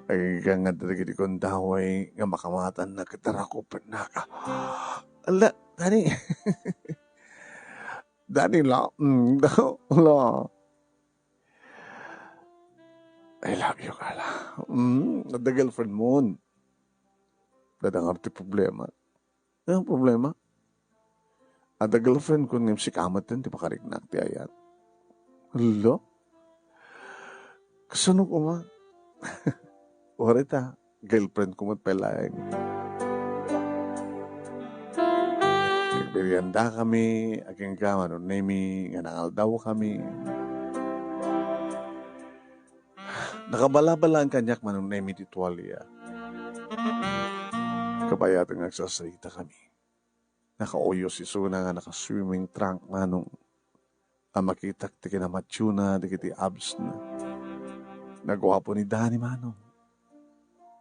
Agingga nga dagiti kundaway nga makamatanna ket rakupennak. Ala, Dani. Dani la, mm, la. I love you, Carla. Mm, adda girlfriend mo. Dadangam ti problema. Anong problema? Adda girlfriend ko ngem sika met ti pakariknak ti ayat. Hello? Kasano koma? Wari ta, girlfriend ko met pay laeng. Nagmerienda kami, agingga, manong Nemi, nga nangaldaw kami. Nakabalabalaen kaniak, manong Nemi, ti tualia. Kabayaten nga agsasarita kami. Nakauyos isuna nga naka-swimming trunk, manong. A makitak ti kinamationa dagiti abs na. Naguapo ni Dani, manong.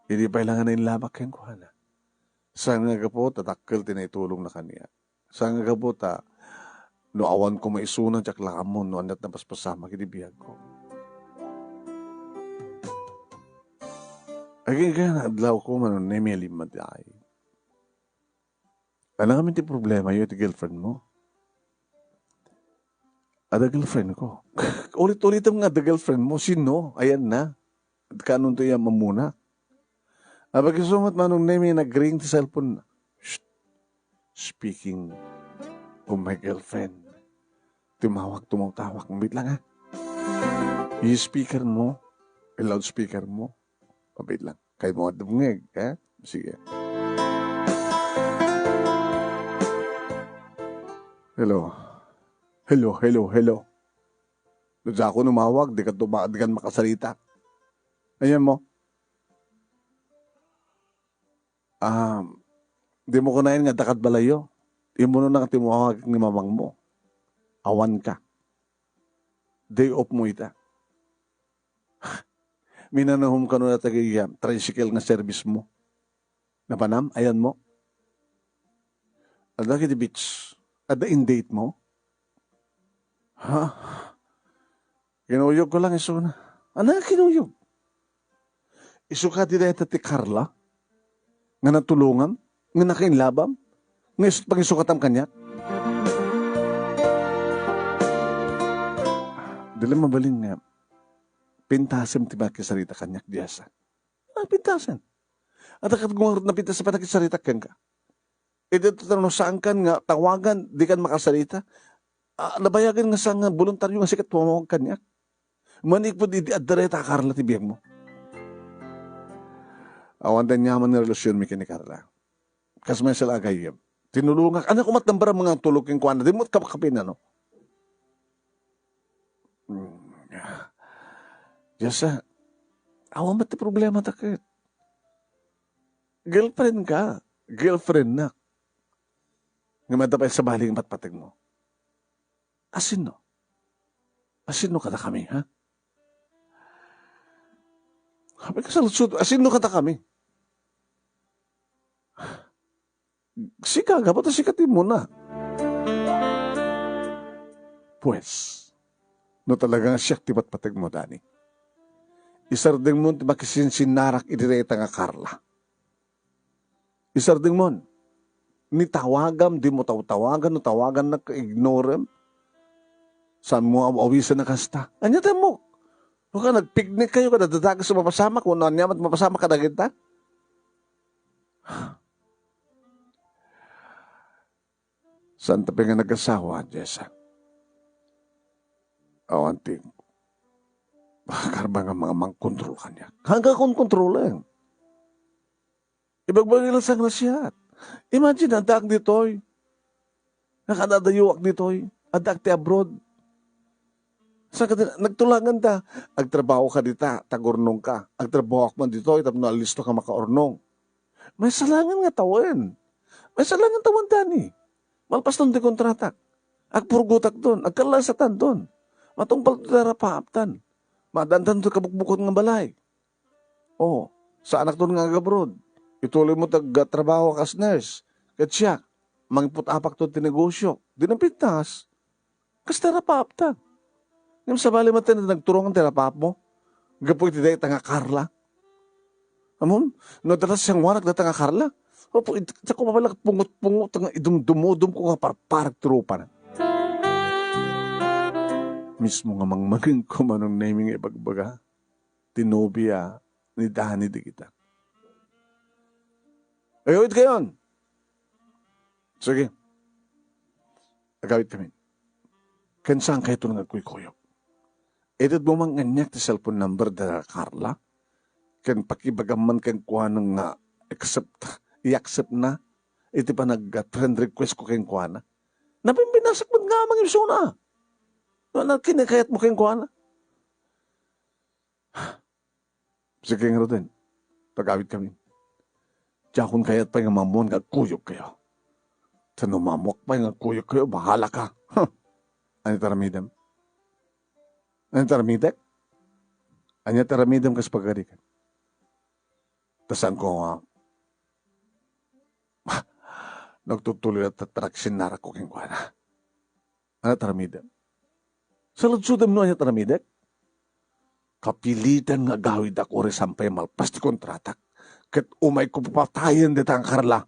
Idi pay la nga nainlabak kenkuana. Saan nga gapu ta dakkel ti naitulongna kaniak. Saan nga gapu ta no awan koma isuna, diak la ammo no ania't napaspasamak iti biagko. Agingga nga adlawko, manong Nemi, a limmatay. Ania ngamin ti problemayo iti girlfriend mo? Adda girlfriend ko. Ulit-ulitem nga adda girlfriend mo. Sino? Ayanna. Kaanonto iya mamuna? Apay, isu met, manong Nemi, nag-ring ti cellphone na. Shh. Speaking of my girlfriend. Tumawag, tumawtawag. Mabiit lang, ha? I-speaker mo. I-loudspeaker mo. Mabiit lang. Kayatmo nga dumngeg, ha? Sige. Hello. Hello, hello, hello. No diak umawag, dika tuma-, dika makasarita. Ayanmo? Ah, dimo kunaen nga adda kad balayyo. Immuno na nga timawag ni mamangmo. Awanka. Day off mo ita. Minanahom kano dagiti tricycle nga service mo. Napanam, ayanmo? Adda iti beach. Adda in date mo? Ha? Kinuyogko lang isuna. Ania nga kinuyog? Isu kadi dayta ti Carla? Nga natulongam? Nga nakainlabam? Nga isu't pangisukatam kaniak? Dili mabalin nga pintasem ti makisarita kaniak, Jessa. Ah, pintasen. Adda ket ngarud napintas a panakisarita kenka. Idi ita no saankan nga tawagan, dikan makasarita. Ah, nabayagen nga saan nga boluntario nga sika tumawag kaniak. Manipud idi adda dayta a Carla ti biagmo. Awan ti aniaman nga relasionmi ken ni Carla. Kas met sa la a gayyem. Tinulongak. Ania koma ti nambaram nga tulog kenkuana? Dimo met kapakapin, ano? Hmm. Jessa, awan met ti problemata ket. Girlfriendka, girlfriendnak. Ngem adda pay sabali nga patpategmo. Asino? Asino kadakami, ha? Apay, kasaludsod, asino kadakami? Sika, gapu ta sika ti immuna. Pues, no talaga nga siak ti patpategmo, Dani, isardengmon ti makisinsinnarak iti dayta nga Carla. Isardengmon. Ni tawagam, dimo tawtawagan, no tawagannak, ignorem. Saanmo aw-awisen a kasta? Ania ti ammok? No ka nagpiknik kayo, kada dadakes a mapasamak, wenno ania met mapasamak kadagita? Saan ta pay nga nagasawa, Jessa? Awan ti karba nga mga mangkontrol kaniak. Hanggang kon kontrolen. Ibagbagi lang sa nga siya. Imagine, addaak ditoy. Nakadadayoak ditoy. Addaak ti abroad. Sa kadin, nagtulanganta, agtrabaho ka dita, tagurnong ka. Agtrabaho ka man ditoy, tapno alisto ka makaurnong. Maysa laengen nga tawen. Maysa laengen tawen, Dani. Malpaston ti kontratak. Agpurgotakton, agkallasatanton. Matungpalto ti rapaaptan. Maadaantanto kabukbukon nga balay. O, saanakton nga agabroad. Ituloy mo ti agtrabaho kas nurse. Ket siak, mangiput-apakto ti negosio. Di napintas. Kasta rapaapta. Ngem sabali met ti nagturongan ti rapaapmo. Gapu iti dayta nga Carla. Ammom, no data siangoanak data nga Carla. Apo, it-, dako pala pungot-pungot nga idumdumodom ko nga parparag ti rupana. Mismo nga mangmangen ko, Manong Nemy, nga ibagbaga ti nobia ni Dani dagita. Ay, awit kayon. Sige. Agawid kami. Ken saan kayto nga agkuykuyog? Itedmo man kaniak ti cellphone number da Carla. Ken pakibagam man kenkuana nga accept, i-accept na iti panag-friend request ko kenkuana. Nabimbinasak met nga amang isuna. No, ano kinakayat mo kenkuana? Sige, ngaruden, pagawid kami. Diakon kayat pay nga maammuan nga agkuyog kayo. Ta no maammuak pay nga agkuyog kayo, bahala ka. Huh. Ania ti aramidem? Ania ti aramidek? Ania ti aramidem kas pagarikan? Ta saan ko nga, nagtutuloy at taraksin narak ko kenkuana. Ania ti aramidem? Saludsodem no ania ti aramidek? Kapilitan nga agawidak uray saan pay malpas ti kontratak. Ket umayko papatayen dayta nga Carla.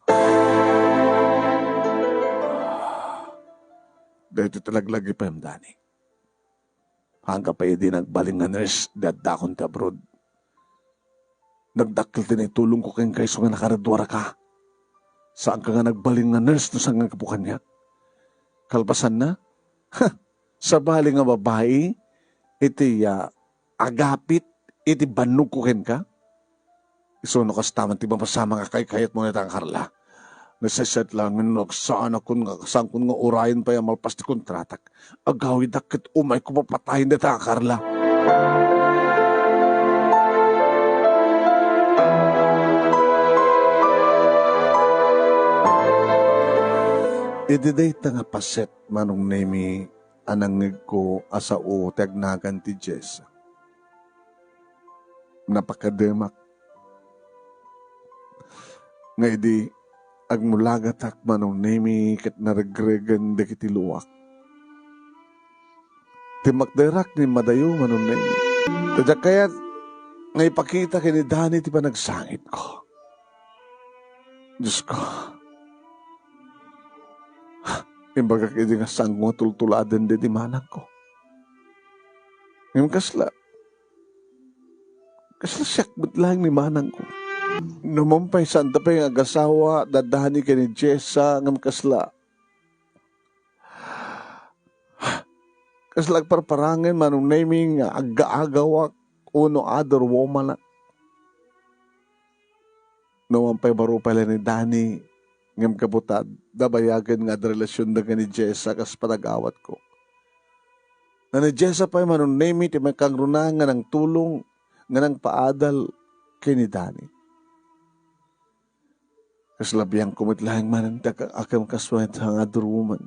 Daytoy ti laglagipem, Dani. Haanka pay idi nagbalin nga nurse, di addakon ti abroad. Nagdakkel ti naitulongko kenka isu nga nakaradua ka. Saanka nga nagbalin nga nurse no saan nga gapu kaniak. Kalpasanna, ha, sabali nga babai iti, ah, agapit iti bannogko kenka. Isu no kasta man ti mapasamak nga kaykayatmo dayta nga Carla. Nasaysayat laengen no agsaanakon nga saanko nga urayen pay a malpas ti kontratak. Agawidak ket umayko papatayen dayta nga Carla. Idi dayta nga paset, Manong Nemy, a nangngegko a sao ti agnagan ti Jessa. Napakademak nga idi agmulagatak, Manong Nemy, ket naregregen dagiti luak. Timmakderak ni madayo, Manong Nemy. Ta diak kayat nga ipakita ken ni Dani ti panagsangitko. Diosko, imbagak idi nga saanko nga tultuladen daydi manangko. Ngem kasla, kasla siak met laeng ni manangko. No man pay saanta pay nga agasawa da Dani ken ni Jessa, ngem kasla, kasla agparparangen, Manong Nemy, nga aggaagawak wenno other woman-ak. No man pay baro pay la ni Dani, ngem gapu ta adda bayagen nga adda relasionda ken ni Jessa kas panagawatko. Nga ni Jessa pay, Manong Nemy, ti maikangruna nga nangtulong, nga nangpaadal ken ni Dani. Kasla biangko met laeng manen ti ak-, akam kas mayat nga other woman.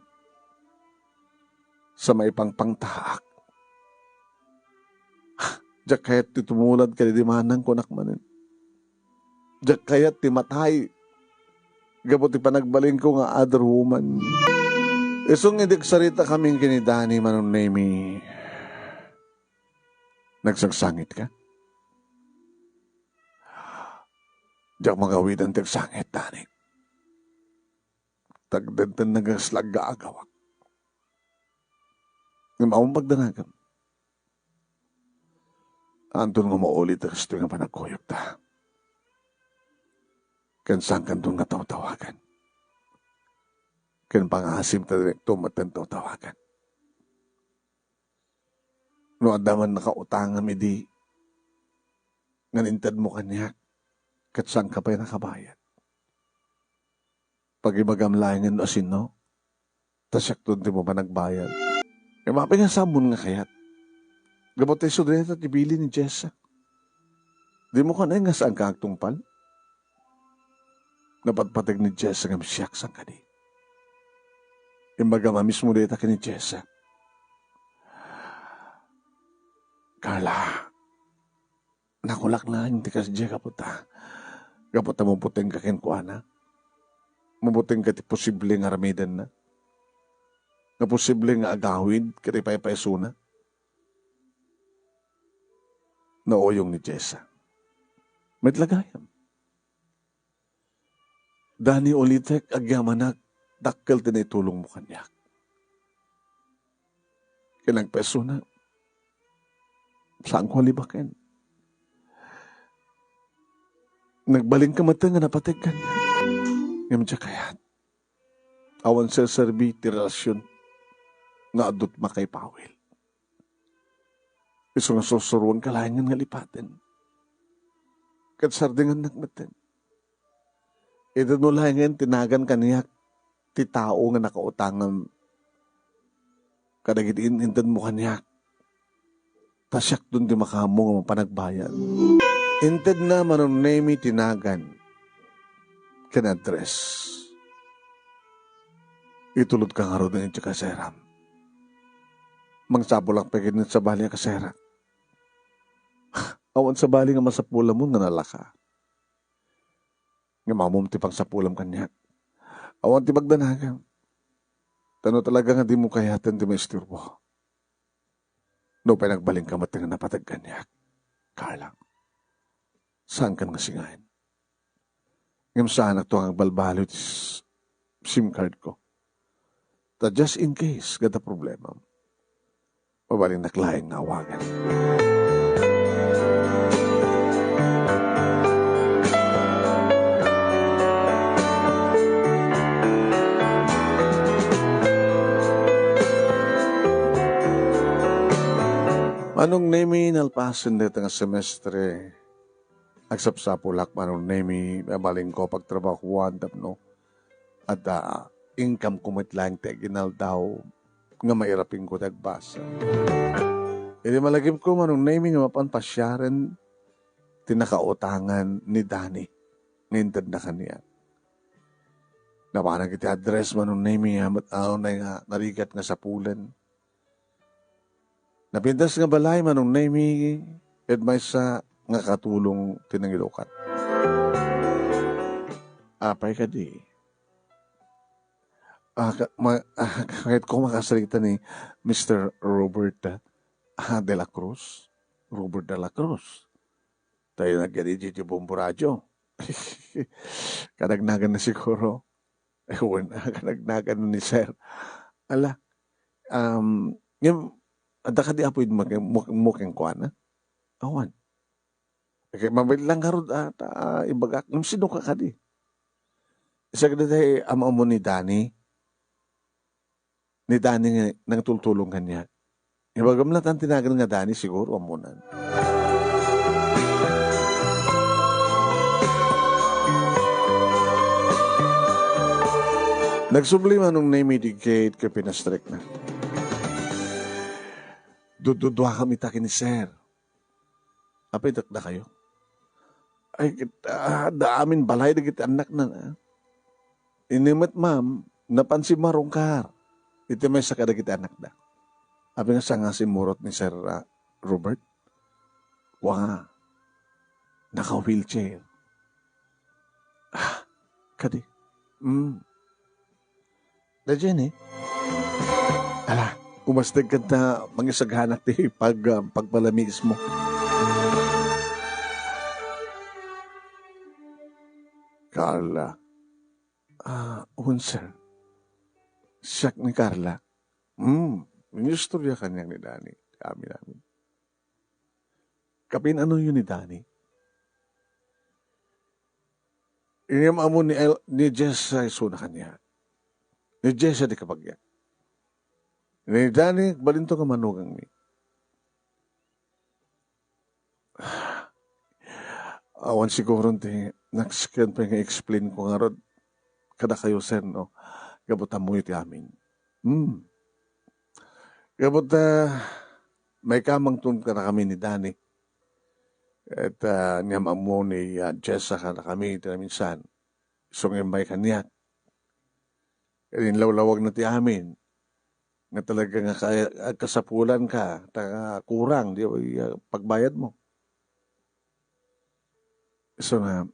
Sa maipangpangtaak. Diak kayat ti tumulad kadaydi manangko, nak manen. Diak kayat ti matay gapu ti panagbalinko nga other woman. Isu nga idi agsaritakami ken ni Dani, Manong Nemy, nagsangsangitka? Diak mangawiden ti agsangit, Dani. Tagdenten nga kasla aggaagawak. Ngem awan pagdanagem. Anton nga mauli ti kastoy nga panagkuyogta. Ken saankanton nga tawtawagen. Ken pangasim ta direkto met ti tawtawagen. No adda man nakautangem idi nga intedmo kaniak, ket saanka pay nakabayad. Pagibagam laengen no asino, ta siakton ti mapanagbayad. Ngem apay nga saanmon nga kayat? Gapu ta isu dayta ti bilin ni Jessa. Dimo kanayon nga saanka agtungpal? Napatpateg ni Jessa ngem siak saan kadi. Imbagam a mismo dayta ken ni Jessa. Carla, nakulak laeng ti kasdiay gapu ta, gapu ta mabutengka kenkuana. Mabutengka ti posible nga aramidenna. Nga posible nga agawid ket ipaypaysona. Nauyong ni Jessa. Met la gayam. Dani ulitek, agyamanak, dakkel ti naitulongmo kaniak. Ken agpaysona, saanko a libaken. Nagbalinka met nga napateg kaniak. Ngem diak kayat. Awan serserbi ti relasion nga adut makaipawil. Isu nga sursuroanka laengen nga lipaten. Ket sardingannak metten. Itedmo laengen ti nagan kaniak ti tao nga nakautangam kadagiti in-intedmo kaniak. Ta siakton ti makaammo nga mapanagbayad. Intedna Manong Nemy ti nagan ken address. Itulodka ngarud iti kaseram. Mangsapulak pay ket sabali a kaserak. Awan sabali nga masapulamon nga nalaka. Ngem ammom ti pangsapulam kaniak. Awan ti pagdanagam. Ta no talaga nga dimo kayaten ti maisturbo. Nupay nagbalinka met nga napateg kaniak, Carla, saankan nga singaen. Ngem saanakto nga agbalbaliw ti s-, SIM card ko. Ta just in case, adda problema, mabalinnak laeng nga awagan. Manong Nemy, nalpasen dayta nga semestre, agsapsapulak, Manong Nemy, mabalinko pagtrabahoan tapno adda income ko met laeng ti aginaldaw nga mairapingko ti agbasa. Idi malagipko, Manong Nemy, nga mapan pasiaren ti nakautangan ni Dani nga intedna kaniak. Napanak iti address, Manong Nemy, a met unay nga narigat nga sapulen. Napintas nga balay, Manong Nemy, ket maysa nga katulong ti nangidukat. Apay kadi? Ah, ka-, ma-, ah, kayatko makasarita ni Mister Robert, ah, de la Cruz. Robert de la Cruz. Tayo nagyan iti Bombo Radio. Kanagnagan na siguro. Ewan, kanagnagan na ni Sir. Ala, um, ngem, adda kadi apo idi mo-, mo-, mo kenkuana? Awan. Kay mabiit lang ngarud a, ta, ibagak, ngem sino ka kadi? Isa kadi tay am-ammo ni Dani. Ni Dani nga nangtultulong kaniak. Ibagam la tan ti nagan nga Dani, siguro, ammonan. Nagsubli Manong Nemy idi gate ket pinastrekna. Dududuakam ita ken ni Sir. Apay dakdakayo? Ay, ket, ah, adda amin balay dagiti annakna, ah. Idi met, ma'am, napan simmurot iti maysa kadagiti annakda. Apay nga saan nga simmurot ni Sir, ah, Robert? Wa, naka-wheelchair. Ah, kadi. Mm. Da Jenny? Ala, umasteg kanta mangisagana ti pag-, ah, pagpalamiismo. Carla. Ah, wen, sir. Siak ni Carla. Hmm, inistorya kaniak ni Dani. Amin, amin. Kapin-anoyo ni Dani? Ngem ammo ni El-, ni Jessa isuna kaniak. Ni Jessa ti kabagiak. Ni Dani, agbalinto nga manugangmi. Awan siguro ti naksiken pay nga i-explain ko ngarud kadakayo, sir, no? Gapu ta ammoyo ti amin. Hmm. Gapu ta, Maikamangton kadakami ni Danny. Ket, ah, ania ammo ni, ah, Jessa kadakami iti naminsan. Isu nga immay kaniak. Ket inlawlawagna ti amin. Nga talaga nga kaya, agkasapulanka, ta kurang, di, ah, pagbayadmo. Isu nga,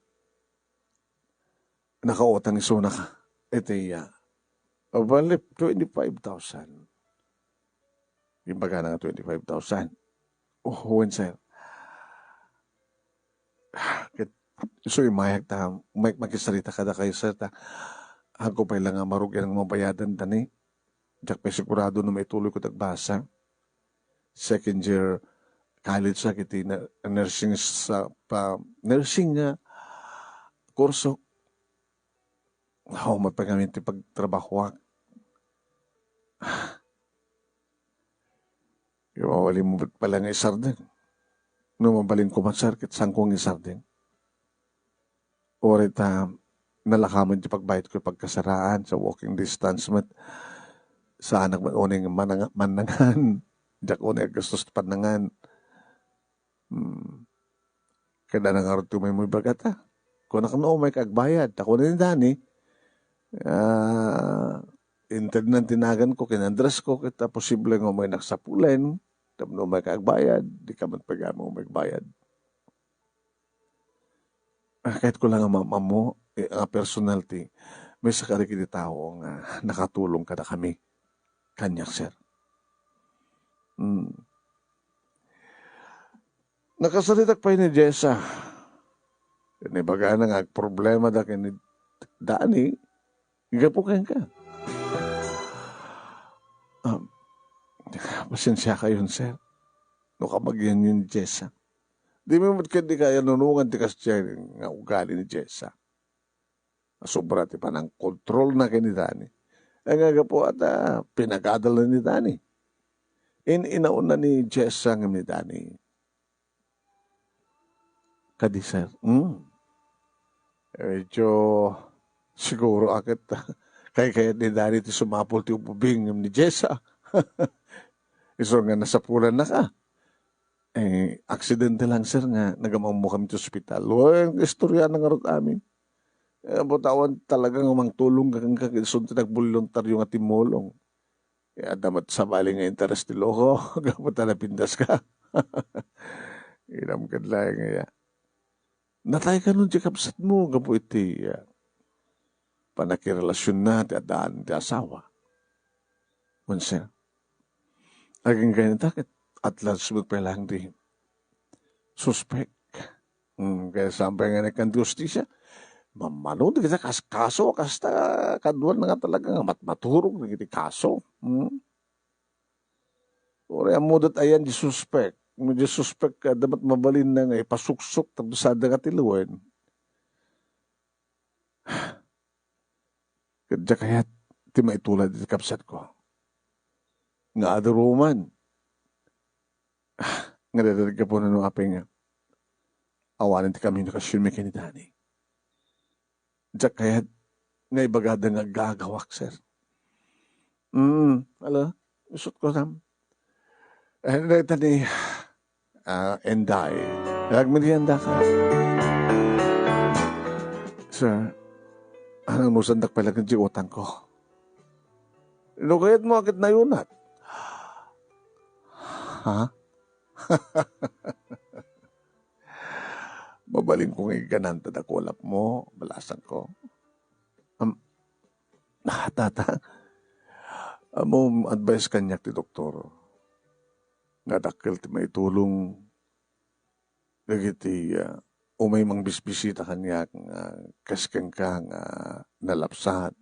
nakautang isuna ka. Iti, ah, bali, twenty-five thousand. Imbagana nga twenty-five thousand. Oh, wen, sir. Ket, isu immayak ta, may, makisarita kadakayo, sir, ta, haanko pay la nga marugian nga mabayadan ta ni, diak pay sigurado no maituloy ko ti agbasa. Second year college sa iti na-, nursing sa, pa, nursing nga kurso. Awan met pay ngamin ti pagtrabahoak. Mabalinmo met pay la nga isardeng. No mabalinko man, sir, ket saanko nga isardeng. Uray ta nalakamen ti pagbayadko iti pagkasaraan sa walking distance met. Saanak met unay nga mananga-, mannangan. Diak unay aggastos ti pannangan. Hmm. Kada na ngarud ti umay mo ibaga ta. Kunak no umayka agbayad. Ta kuna ni Danny, ah, intednan ti naganko ken addressko, ket ta posible nga umaynak sapulen. Tapno umayka agbayad, dika met pay gayam umay agbayad. Ah, kayatko la nga maam-ammo, eh, nga personal ti maysa kadagiti tao nga nakatulong kadakami. Kaniak, sir. Hmm. Nakasaritak pay ni Jessa. Ken ibagana nga agproblemada ken ni Danny, gapu kenka. Um, pasensiakayon, sir. No kabagianyo ni Jessa. Dimi met ketdi kayanunongan ti kasdiay nga ugali ni Jessa. Sobra ti panangkontrolna ken ni Danny. Nga gapu ta, pinagadalna ni Danny. In-inaonna ni Jessa ngem ni Danny. Kadi, sir. Hmm. Medyo siguro a ket kaykayat ni Danny ti sumapul ti ubing ngem ni Jessa. Isu nga nasapulannaka. Eh, aksidente lang, sir, nga nagamammo kami ti ospital. Wen, istorya na ngarud amin. Eh, apo ta awan talaga nga mangtulong ka kenka, ket isu ti nagboluntaryo nga timmulong. Eh, adda met sabali nga interes ti loko, gapu ta napindaska. Inam ket laeng aya. Natay kano ti kabsatmo gapu iti, ah, pannakirelasionna ti addaan ti asawa. Wen, sir. Agingga ita ket at large met pay laeng ti suspek. Hmm, ket saan pay nga inkan ti hustisia. Mamano dagiti kas-, kaso, kasta kaduan nga talaga nga mat-, maturog dagiti kaso. Hmm. Uray ammoda ti ayan ti suspek. No di suspek, adda met mabalinna nga ipasuksok tapno saanda nga tilawen. Ket diak kayat ti maitulad iti kabsatko. Nga adu ruman. Nga dadaggapunan no apay nga awanen ti komunikasionmi ken ni Danny. Diak kayat nga ibagada nga agagawak, sir. Mm, ala, isut ko, Sam. Eh, dayta ni, ah, Enday. Nagmerienda ka. Sir, ano mo sandak pala kang utang ko? No kayat mo, akit na yunat. Ha? Mabalin ko nga igganan ta dakulap mo, balasang ko. Am-, ah, tata, ammom advice kaniak ti doktor. Nga dakkel ti maitulong dagiti, ah, umay mangbisbisita kaniak nga kas kenka nga nalapsat.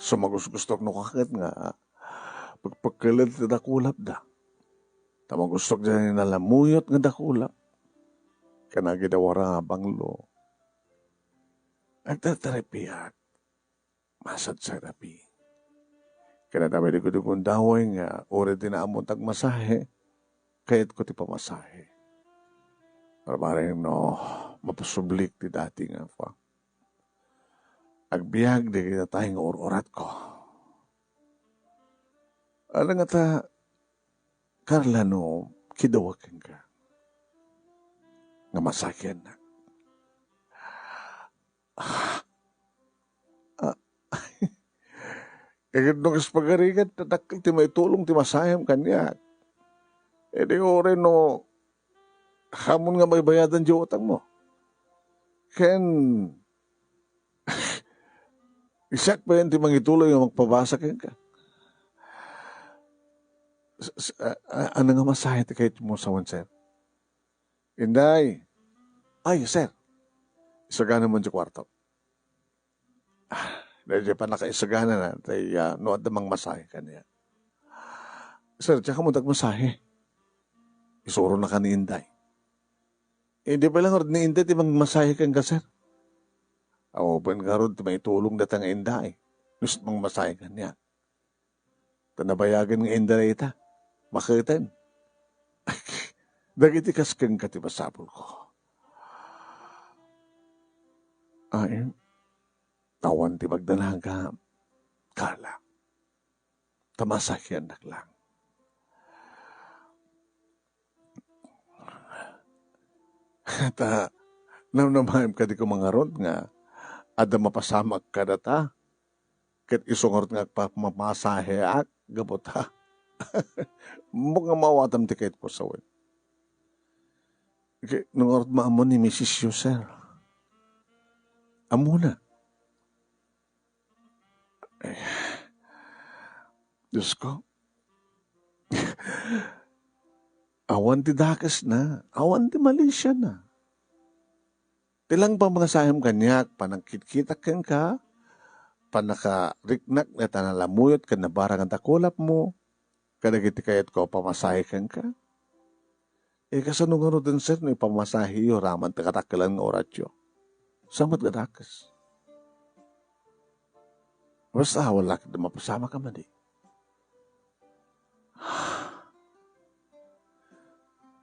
Sumagusgustok no kaket nga pekpekkeled ti dakulapda. Ta magustok diay nalamuyot nga dakulap. Ken agidawara nga banglo. Agtaterapiak. Masadsad a pi. Ken adda pay di gundaway nga uray di naammo ti agmasahe, kayatko ti pamasahe. Barbareng no mapasublik ti dati nga pa. Agbiag di kinatay nga ur-uratko. Ala nga ta, Carla, no kidawek kenka nga masahiannak. Ah, ah, eh, no kas pagarigan, dakkel ti maitulong ti masahem kaniak. Eh, di uray no, ammom nga maibayadan diay utangmo. Ken, siak pay ti mangituloy nga magpabasa kenka. S-, s-, a-, a-, ano nga masahe ti kayatmo sawen, sir? Inday. Ay, sir. Isagana man ti kuarto. Ah, daydi pannakaisagana na, tay, ah, no adda mangmasahe kaniak. Sir, diak ammo ti agmasahe. Isurona ka ni Inday. Eh, di pay la ngarud ni Inday ti mangmasahe kenka, sir. Awan ngarud ti maitulong dayta nga Inday. No isu ti mangmasahe kaniak. Ta nabayagen nga Inday dayta. Maketen. Dagiti kas kenka ti masapulko. Ay, awan ti magdanagam, Carla. Ta masahiannak lang. Ta namnamaem kadi ko ngarud nga adda mapasamak kadata, ket isu ngarud nga agpamamasaheak gapu ta ammok nga maawatam ti kayatko sawen. Ket no ngarud maammo ni misis yo, sir. Ammona. Eh, Diyos ko. Awan ti dakesna, awan ti malisiana. Ti lang pammasahem kaniak, panagkitkitak kenka, panakariknak dayta nalamuyot ken nabarang a dakulapmo, kadagiti kayatko a pamasahe kenka. Eh, kasano ngaruden, sir, no ipamasaheyo raman ti kadakkelan nga oratio? Saan met nga dakes? Basta, wala ka mapasamak a madi.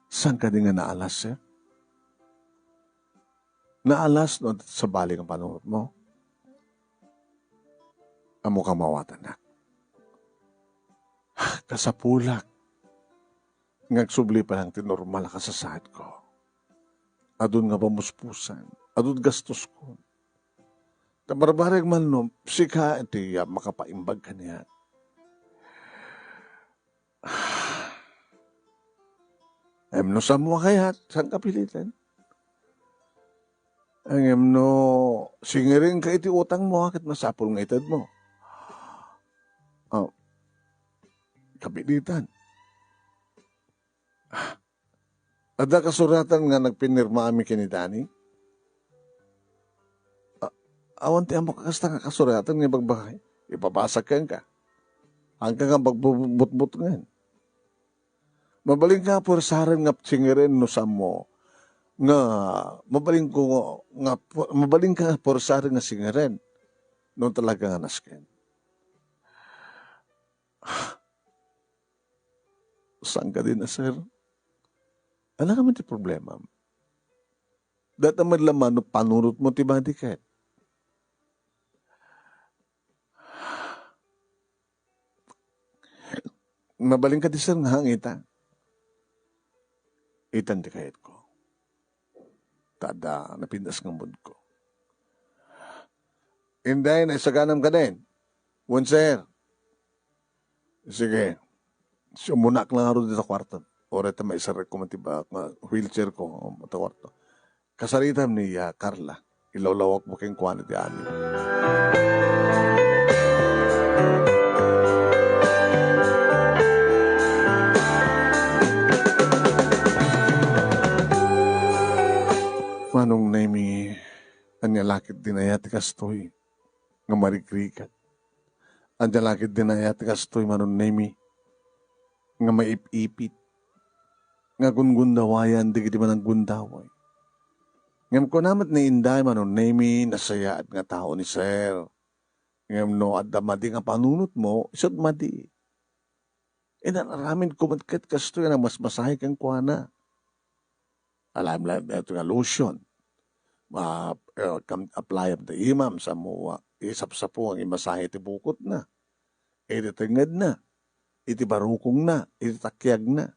Saan kadi nga naalas, sir? Naalas no sabali nga panunotmo? Ammok a maawatannak. Kasapulak nga agsubli pay lang ti normal a kasasaadko. Adun nga pamuspusan, adun gastosko. Ta barbarek man no sika ti, ah, makapaimbag kaniak. Ngem no saanmo a kayat, saan ka piliten? Ngem no singirenka iti utangmo, ket masapul nga itedmo. Oh, kapilitan. Adda kasuratan nga nagpinirmaami ken ni Danny? A-, awan ti ammok a kasta nga kasuratan nga ibagbaga. Ipabasag kenka. Haanka nga magbutbutngen. Mabalinka a puersaren nga singirem no saanmo nga mabalinko nga pu-, mabalinka a puersaren nga singirem no talaga nga nasken. Saan kadi, sir? Ania ngamin ti problemam? Dayta met laeng no panunotmo ti madi ket. Mabalin kadi, sir, nga hangita? Itan ti kayatko. Ta adda napintas nga moodko. Inday, naisaganam kadin? Wen, sir. Sige. Sumunak lang ngarud ita kuarto. Uray ta maisarekko man ti ba-, nga wheelchairko, um, ita kuarto. Kasaritam ni, ah, Carla. Ilawlawakmo kenkuana ti amin. Manong Nemi, ania la ketdi aya ti kastoy nga marikrikat? Ania la ketdi aya ti kastoy, Manong Nemi, nga maip-ipit, nga gungundawayan dagiti managgundaway? Ngem kuna met ni Inday, Manong Nemi, nasayaat nga tao ni Sir. Ngem no adda madi nga panunotmo, isu't madi. Inan aramidko met ket kastoy a nagmasmasahe kenkuana. Alam la daytoy nga lotion. Ma-, eh, kam-, apply-am ti imam, saanmo a isapsapo nga imasahe ti bukotna. Iti tengngedna. iti barukongna, iti takiagna.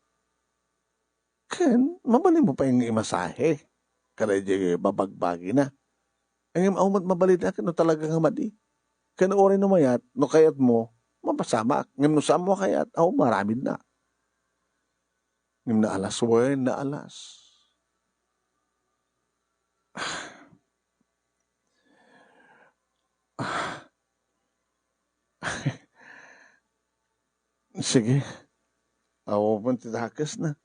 Ken mabalinmo pay nga imasahe kada idiay babagbagina. Ngem awan met mabalinna ket no talaga nga madi. Ken uray no mayat, no kayatmo, mapasamak. Ngem no saanmo a kayat, awan, maaramidnak. Ngem naalas wen, naalas. Sige. Awan ti dakesna.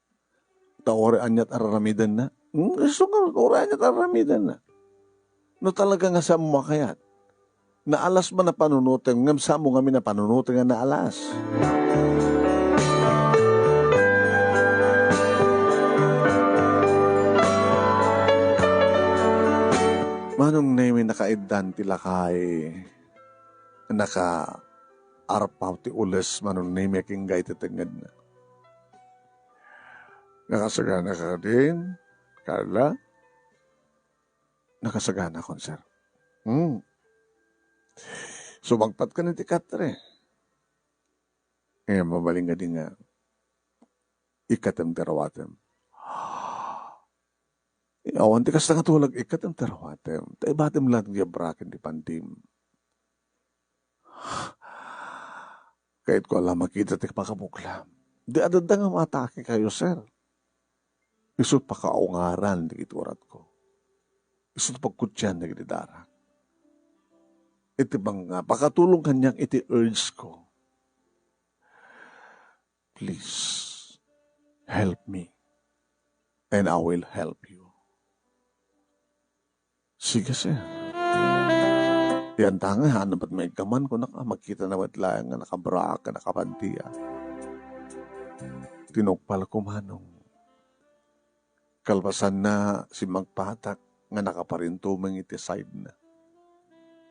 Ta uray aniat a raramidenna. Hmm, isu nga, uray aniat a raramidenna. No talaga nga saanmo a kayat, naalas man a panunotem, ngem saanmo ngamin a panunoten nga naalas. Manong Nemi, nakaiddan ti lakay, nakaarpaw ti ules, Manong Nemi, a kinga iti tengngedna. Nakasagana ka din, Carla? Nakasagana kon, sir. Hmm. Sumagpat ka na ti katre. Eh, mabalin nga di nga ikkatem ti rawatem. Eh, awan ti kasta nga tulag, ikkatem ti rawatem. Ta ibatem laeng ti abraken ti pantim. Kayatko a la makita ti pakabuklam. Di adda nga maatake kayo, sir. Isu pakaungaran dagiti uratko. Isu pagkutian dagiti darak. Iti mga pakatulong kaniak iti urge ko. Please, help me, and I will help you. Sige, sir. Yan ta nga, ano ba't maigkaman ko, naka-, makita na ba't laeng nga nakabra ka, nakapantia? Tinukpal ko, Manong. Kalpasanna, simmagpatak nga nakaparintumeng iti side na.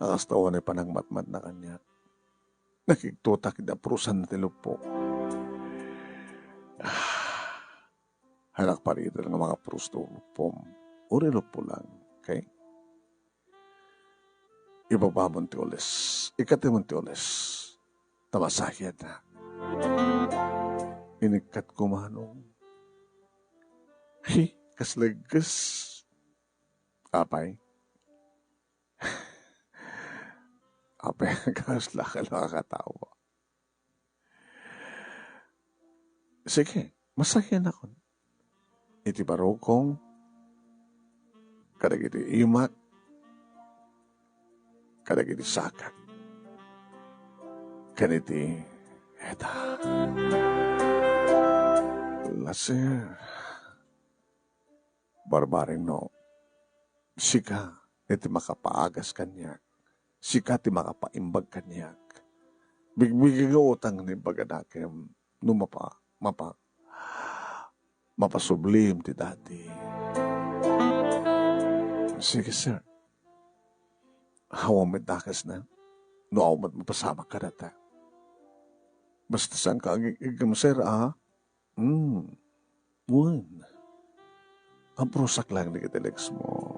Nakasta unay panangmatmatna kaniak. Nakigtotak iti aprusan ti luppo. Ah, anak, paritan nga makaprus ti luppom. Uri luppo lang, okay? Ibabamon ti ules. Ikatemon ti ules. Ta masakiat na. Inikkat ko, Manong. Hi, kas legges. Apay? Apay, kas lakal makakatawa. Sige, masakian akon. Iti barukong, kadagiti imak, kadagiti sakak, ken iti eta. Laser. Barbareng no, sika iti makapaagas kaniak, sika ti makapaimbag kaniak. Bigbigak nga utang nga imbaganakem no mapa-, mapa-, mapasublim ti dati. Sige, sir. Awan met dakesna. No awan met mapasamak kadata. Basta saanka agig-iggem, sir, a? Hmm. Wen. Aprusak lang dagiti legs mo.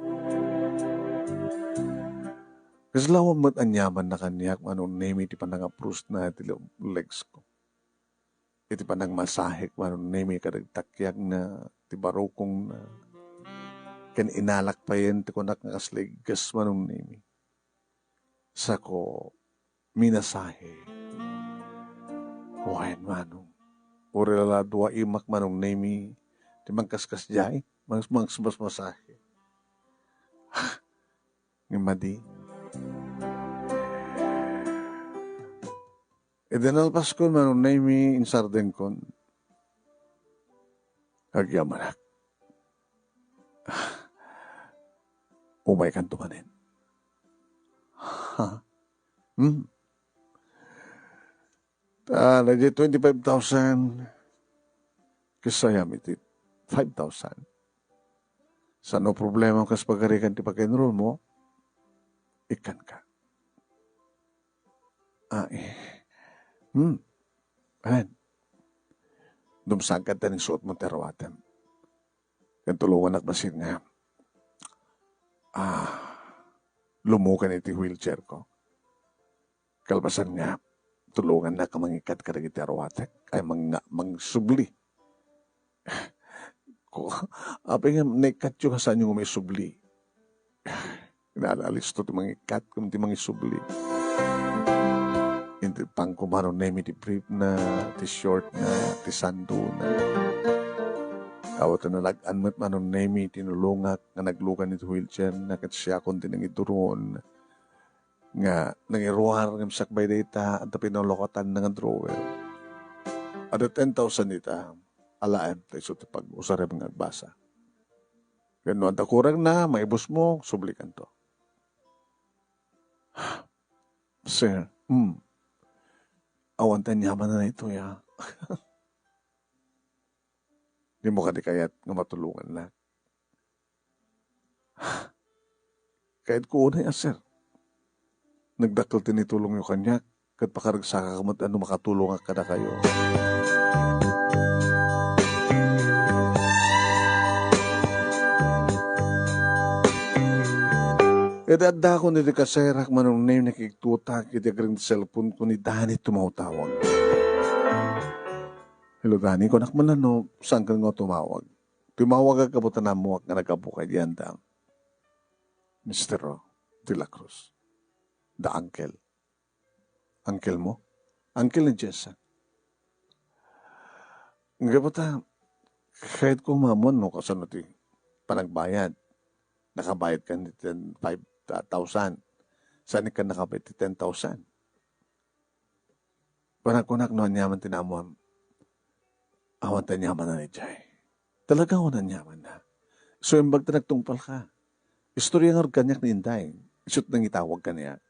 Kasla awan met aniamanna kaniak, Manong Nemi, ti panangaprusna iti le-, legs ko. Iti panangmasahek, Manong Nemi, kadagiti takiagna, ti barukongna. Ken inalak payen ti kunak nga kas legges, Manong Nemi. Sako, minasahe. Wen, Manong. Uray la dua imak, Manong Nemi, ti mangkaskasdiay, mangs-, mangs-, mas masahe. Ngem madi. Iti nalpaskon, Manong Nemi, insardengkon. Agyamanak. Umaykanto manen. Ha? Hmm? Ta, daydiay twenty-five thousand, kasayam iti five thousand. Saan no problema kas pagarigan ti pag-enroll mo, ikkanka. Ah, eh. Hmm. Ayan. Dumsagkat ta ning suot mo ti rawatem. Ken tulonganak basin nga, ah, lumukan iti wheelchair ko. Kalpasan nga, Tulongannak a mangikkat kadagiti aruatek a mang-, mangsubli. Ko, apay nga naikkatyo nga saanyo nga maisubli? Naalalisto ti mangikkat ken ti mangisubli. Intipanko Manong Nemi ti briefna, ti shortna, ti sandona. Awan ta nalag-an met Manong Nemi, tinulongak nga naglugan iti wheelchairna ket siakon ti nangiduron nga nangiruar ngem sakbay dayta, adda pinalukatan nga drawer. Adda ten thousand ita, alaem ta isu ti pag-usarem nga agbasa. Ken no adda kurangna, maibusmo, sublikanto. Sir, hmm. Awan ta aniamanna daytoy, a. Dimo kadi kayat nga matulongannak? Kayatko unay a, sir. Nagdakkel ti naitulongyo kaniak, ket pakaragsakak met a no makatulongak kadakayo. Iti addakon iti kaserak, Manong Nemi, nakigtutak iti agring ti cellphone-ko ni Danny tumawtawag. "Hello, Danny," kunak man, "no saanka nga tumawag?" Tumawag a gapu ta naammoak nga naggapu kay dianda. Mister Ro de la Cruz. Da uncle. Uncle mo? Uncle ni Jessa. Gapu ta, kayatko maammuan no kasano ti panagbayad. Nakabayad ka ni ten, five thousand. Saan ka nakabayad ti ten thousand? Panagkunak no aniaman ti naammuam, awan ta aniamanna idiay. Talaga awan aniamanna. So, imbag ta nagtungpal ka. Istorya ngarud kaniak ni Inday. Isut nangitawag kaniak.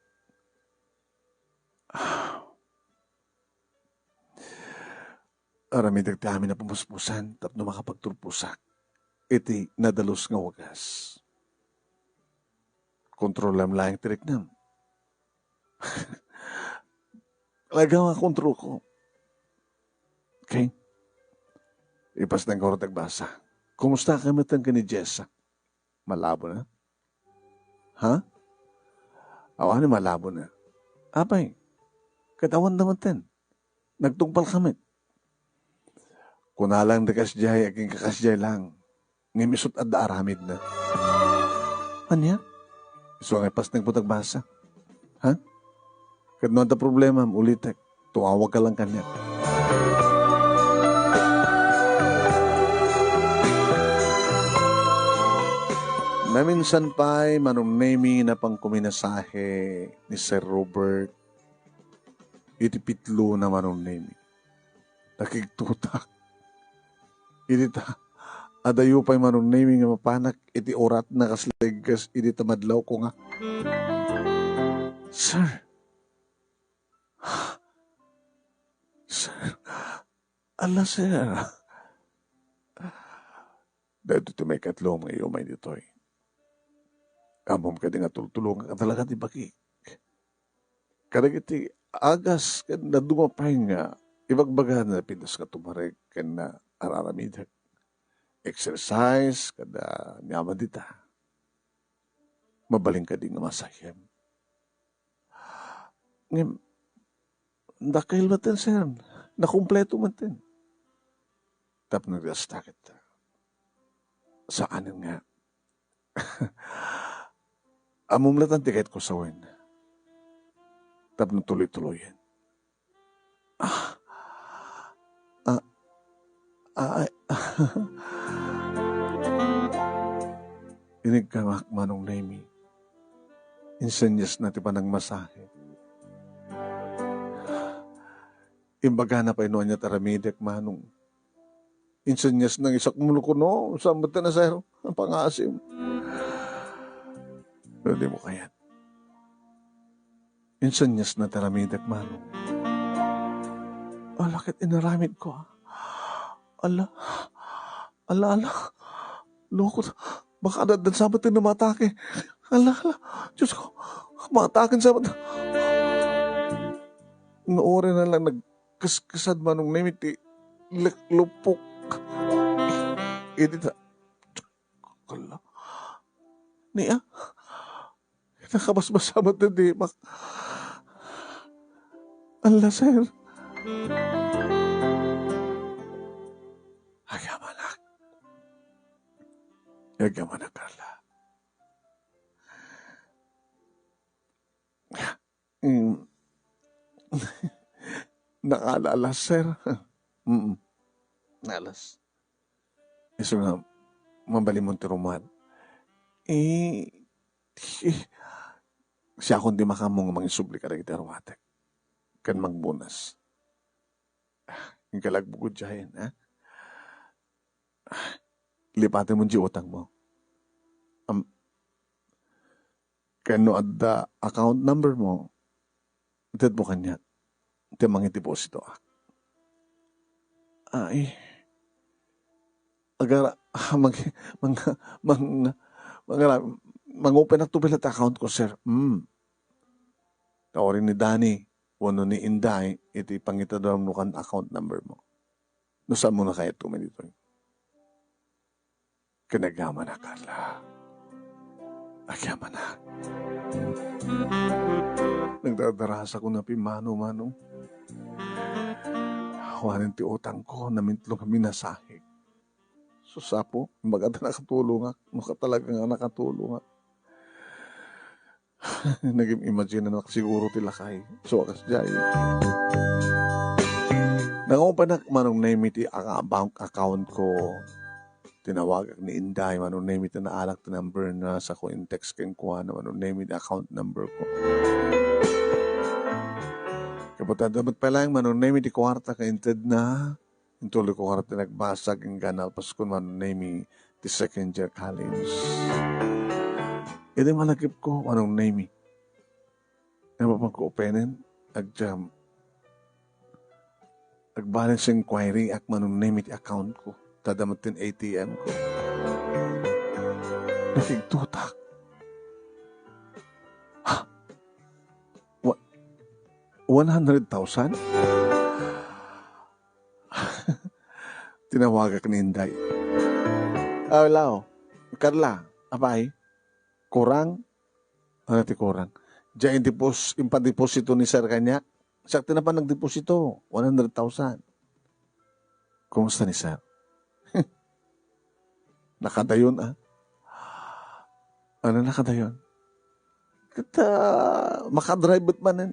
Aramidek ti amin a pamuspusan tapno makapagturposak iti nadalus nga wagas. Kontrolam laeng ti riknam. Talaga nga kontrolko. Okay? Ipasdan ko rut agbasa. Kumusta ka met ken ni Jessa? Malabona? Ha? Awan, malabona. Apay, ket awan da met ten. Nagtungpal ka met. Kuna lang ti kasdiay, agingga kasdiay lang. Ngem isut adda aramidna. Ania? Isu nga ipasnek met agbasa. Ha? Ket no adda problemam, ulitek. Tumawag ka lang kaniak. Naminsan pay, Manong Nemi, napanko minasahe ni Sir Robert iti pitlona, Manong Nemi. Nakigtutak. Idi ta, adayo pay Manong Nemi nga mapanak iti uratna kas leggas idi ta madlawko nga, "Sir! Sir! Ala, sir!" Daytoy ti maikatlo nga iumay ditoy. Ammom kadi nga tultulongak talaga ti bakik. Kadagiti agas ken dadduma pay nga ibagbagana, Pinas nga tumarek ken araramidek. Exercise, kada aniaman dita. Mabalin kadi nga masayem. Ngem, dakkel met ten, sir. Nakumpleto met ten. Tapno gasta ket saanen nga. Ammom latta ti kayatko sawen. Tapno tuloy-tuloyen. Ah. Ah. Ah, ay. Inigkamak, Manong Nemi. Insenyasna ti panagmasahe. Imbagana pay no ania ti aramidek, Manong. Insenyasna nga isakmul kuno, saan met ti nasayro? Ang pangasim. Pero di mo kayat. Insenyasna ti aramidek, Manong. Ala, ket inaramidko, a. Ala. Ala, ala. Loko, baka adda sa met ti namatake. Ala, ala. Diyos ko, mataken sa met. Nga oras na lang nagkaskasad, Manong Nemi, ti leklupok. Idi ta, ala. Nia? Nakabasbasa met ti dimak. Alla, sir. Agyamanak. Agyamanak, Carla. Mm. Nakaalas, sir. Mm. Alas. Isu nga, mabalinmon ti ruman. Eh, eh, siakon ti makaammo nga mangisubli kadagiti aruatek ken mangbunas. Inkalagbo gud diay, ha? Lipatenmo diay utangmo. Am-, ken no adda account number mo, itedmo kaniak. Ti mangideposito ak. Ay. Agara, ah, mag-, mang-, mang-, mangara-, mangopenak to pay la ti account ko, sir. Hmm. Kauri ni Danny, wenno ni Inday, iti pangitedmo kan account number mo. No saan mo na kayat tumay ditoy? Ken agyamanak, Carla. Agyamanak. Nagdadarasak ko na pimmano-mano. Awanen ti utangko, namintlo nga minasahek. Sus, Apo, imbagak ta nakatulongak. No ka talaga nga nakatulongak. Nagim-imaginanak siguro ti lakay. So, a kasdiay. Nangupanak manong name iti aka-, bank account ko. Tinawagak ni Inday, manong name iti naalak ti number na, sako in-text kenkuana, manong name iti account number ko. Kapatadda met pay laeng, manong name iti kuarta ka inted na. Intuloy ko ngarud ti nagbasag, inggana, nalpaskon manong name iti second year college. Idi malagipko manong name, napapanko openen, agdiam, agbalance inquiry ak manong name iti account ko. Tada met ti A T M ko. Nakigtutak. Ha? Wa-, one hundred thousand? Tinawagak ni Inday. Ah, hello. Carla, apay? Kurang? Ano ti kurang? Diay indipos-, impandeposito ni Sir kaniak? Siak ti napan nagdeposito, one hundred thousand. Kumusta ni Sir? Nakadayon, ah. Ano nakadayon? Ket, ah, makadrive met manen.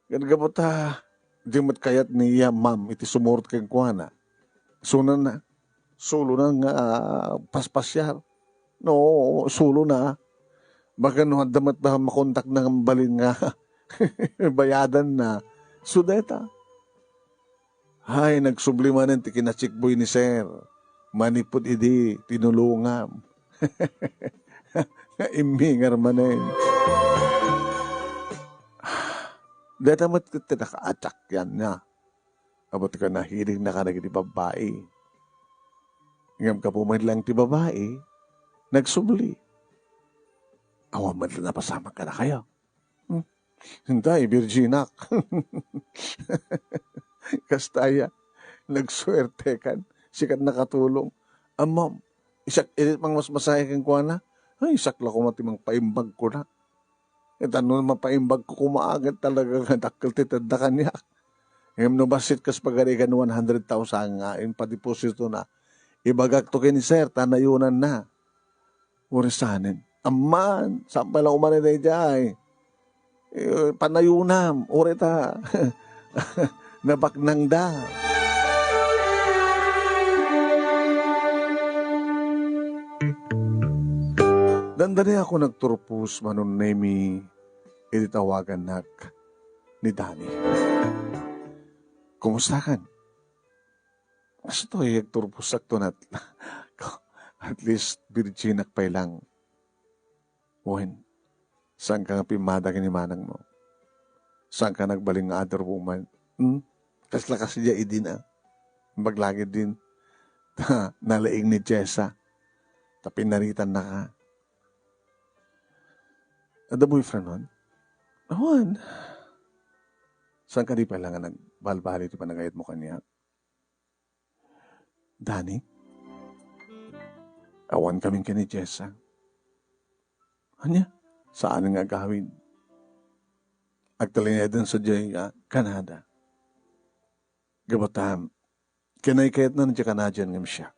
Ket gapu ta, di met kayat ni iya ma'am iti sumurot kenkuana. Sunana, sulona nga, ah, paspasiar. No, sulona. Baga no adda met da makontakna nga mabalin nga bayadanna. So, dayta. Ay, nagsubli manen ti kinatsikboy ni Sir. Manipud idi tinulongam. Immingar manen. Dayta met ket ti nakaadakyan na. Apo ti kanahilignaka dagiti babbai. Ngem gapu met laeng ti babai, nagsubli. Awan met la napasamak kadakayo. Hmm. Inday, virginak. Kasta aya, nagsuertekan, sikat nakatulong. Ammom, isak idi't mangmasmasahe kenkuana. Ay, isak la koma ti mangpaimbag kuna. Ita no mapaimbag ko koma, ket talaga nga dakkel ti tedda kaniak. Ngem no bassit kas pagarigan one hundred thousand nga impadeposito na, ibagak to ken ni Sir, ta nayunan na. Uri sanen. Amman, saan pay la umanay daydiay? Eh, panayunam, uri ta nabaknangda. Dandani ako nagturpos manong name iti tawagannak ni Danny. Kumustakan? Kastoy, agturposak to nat-, at least, virginak pay lang. Wen, saanka nga pimmada ken ni manangmo? Saanka nagbalin nga other woman? Hmm? Kasla kasi dia idin, ah. Baglagid din. Ta, nalaing ni Jessa. Ta pinaritan na ka. Adda boyfriend man? Awan. Saanka di pay lang nga nagbalbali ti panagayat mo kaniak? Danny? Awan kamin ken ni Jessa. Ania? Saan nga agawid? Agtalinaedna sadiay nga Canada. Gapu ta, kinaykayatna diay Canadian ngem siak.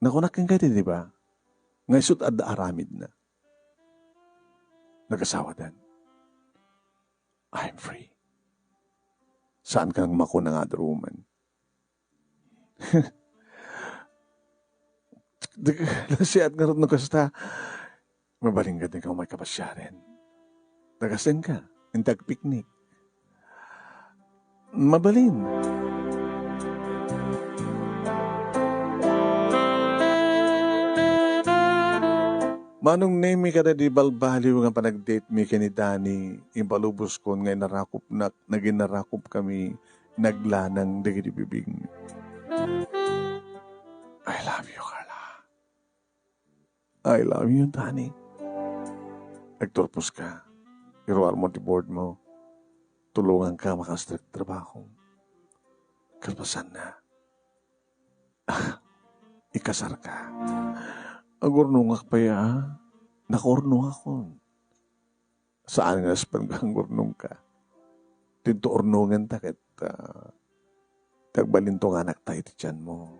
Nakunak kenka iti, di ba? Nga isut' adda aramidna. Nagasawadan. I'm free. Saanka nga makuna nga other woman. Nasiat ngarud no kasta. Mabalin ka din ka umay kapasiaren. Tagasen ka. Intag picnic. Mabalin. Manong Nemi, kada di balbaliw nga panagdate mi ken ni Danny, impaluboskon nga inarakupnak, naginarakupkami, naglanang dagiti bibingmi. I love you, Carla. I love you, Danny. Agturpos ka. Iruar mo ti board mo. Tulongan ka makasarek trabaho. Kalpasan na. Ikasar ka. Agurnongak pay, a. Nakaurnongakon. Saan nga naspan nga agurnongka? Dinto urnongen ta ket, a, ti agbalinto nga anakta iti tianmo.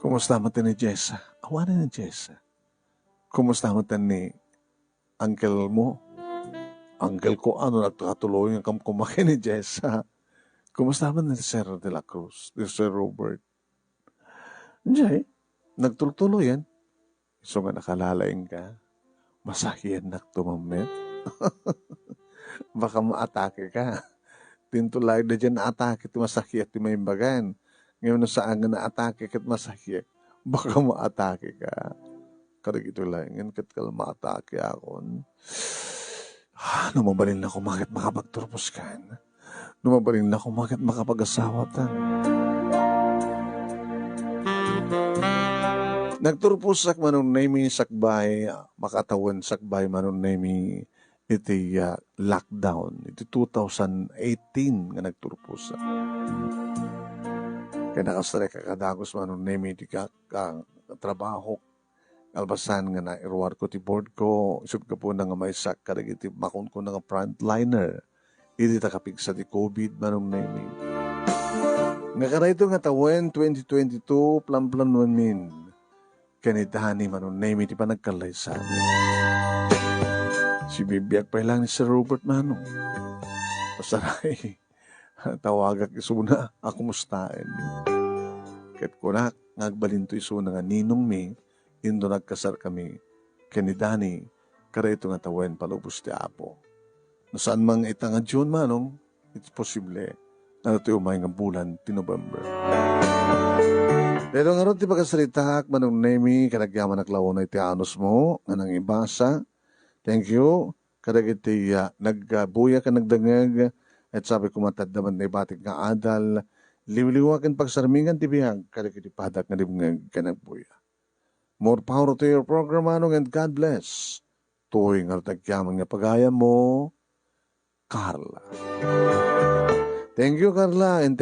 Kumusta met ni Jessa? Awanen ni Jessa. Kumusta met ni uncle mo? Uncle ko, ano, nagkatuloy nga kamkuma ken ni Jessa. Kumusta met ni Sir De La Cruz, ni Sir Robert? Jay, nagtultuloyen. Isu nga nakalalaing ka, masakiennak tumammet. Baka maatake ka. Dinto laeng da diay naatake ti masakiet ti maimbagan. Ngem no saan nga naatake ket masakiet, baka maatake ka. Kadagitoy laengen ket kalmaatake akon. Ah, no mabalinna koma ket makapagturpos kan. No mabalinna koma ket makapag-asawatan. Nagturposak, Manong Nemi, sakbay, makatawen sakbay, Manong Nemi, iti, ah, lockdown, iti two thousand eighteen nga nagturposak. Kay nakasarek a kadagus, Manong Nemi, iti ka-, ka-, trabaho. Kalpasan nga nairuarko ti board ko, isut' gapuna nga maysak kadagiti makunkuna nga frontliner iti ta kapigsa ti covid, Manong Nemi. Nga kadaytoy nga tawen, twenty twenty-two, planplanuenmin ken ni Danny, Manong Nemi, ti panagkallaysami. Sibibiag pay laeng ni Sir Robert, Manong. Pasaray. Tawagak isuna a kumustaen. Ket kunak nga agbalinto isuna nga ninongmi, inton nagkasarkami ken ni Danny, kadaytoy nga tawen palubos ti Apo. No saan man nga ita nga June, Manong, it's posible nga datoy umay nga bulan ti November. Daytoy ngarud ti pakasaritaak, Manong Nemi, ket agyamanak la unay ti anusmo nga nangibasa. Thank you. Kadagiti, ah, nagbuya ken nagdengngeg, ket sabi koma, adda met naibatik nga adal, liwliwa ken pagsarmingan ti biag kadagiti padak nga dimngeg ken nagbuya. More power to your program, Manong, and God bless. Toy nga tagyaman nga pagayam mo, Carla. Thank you, Carla, and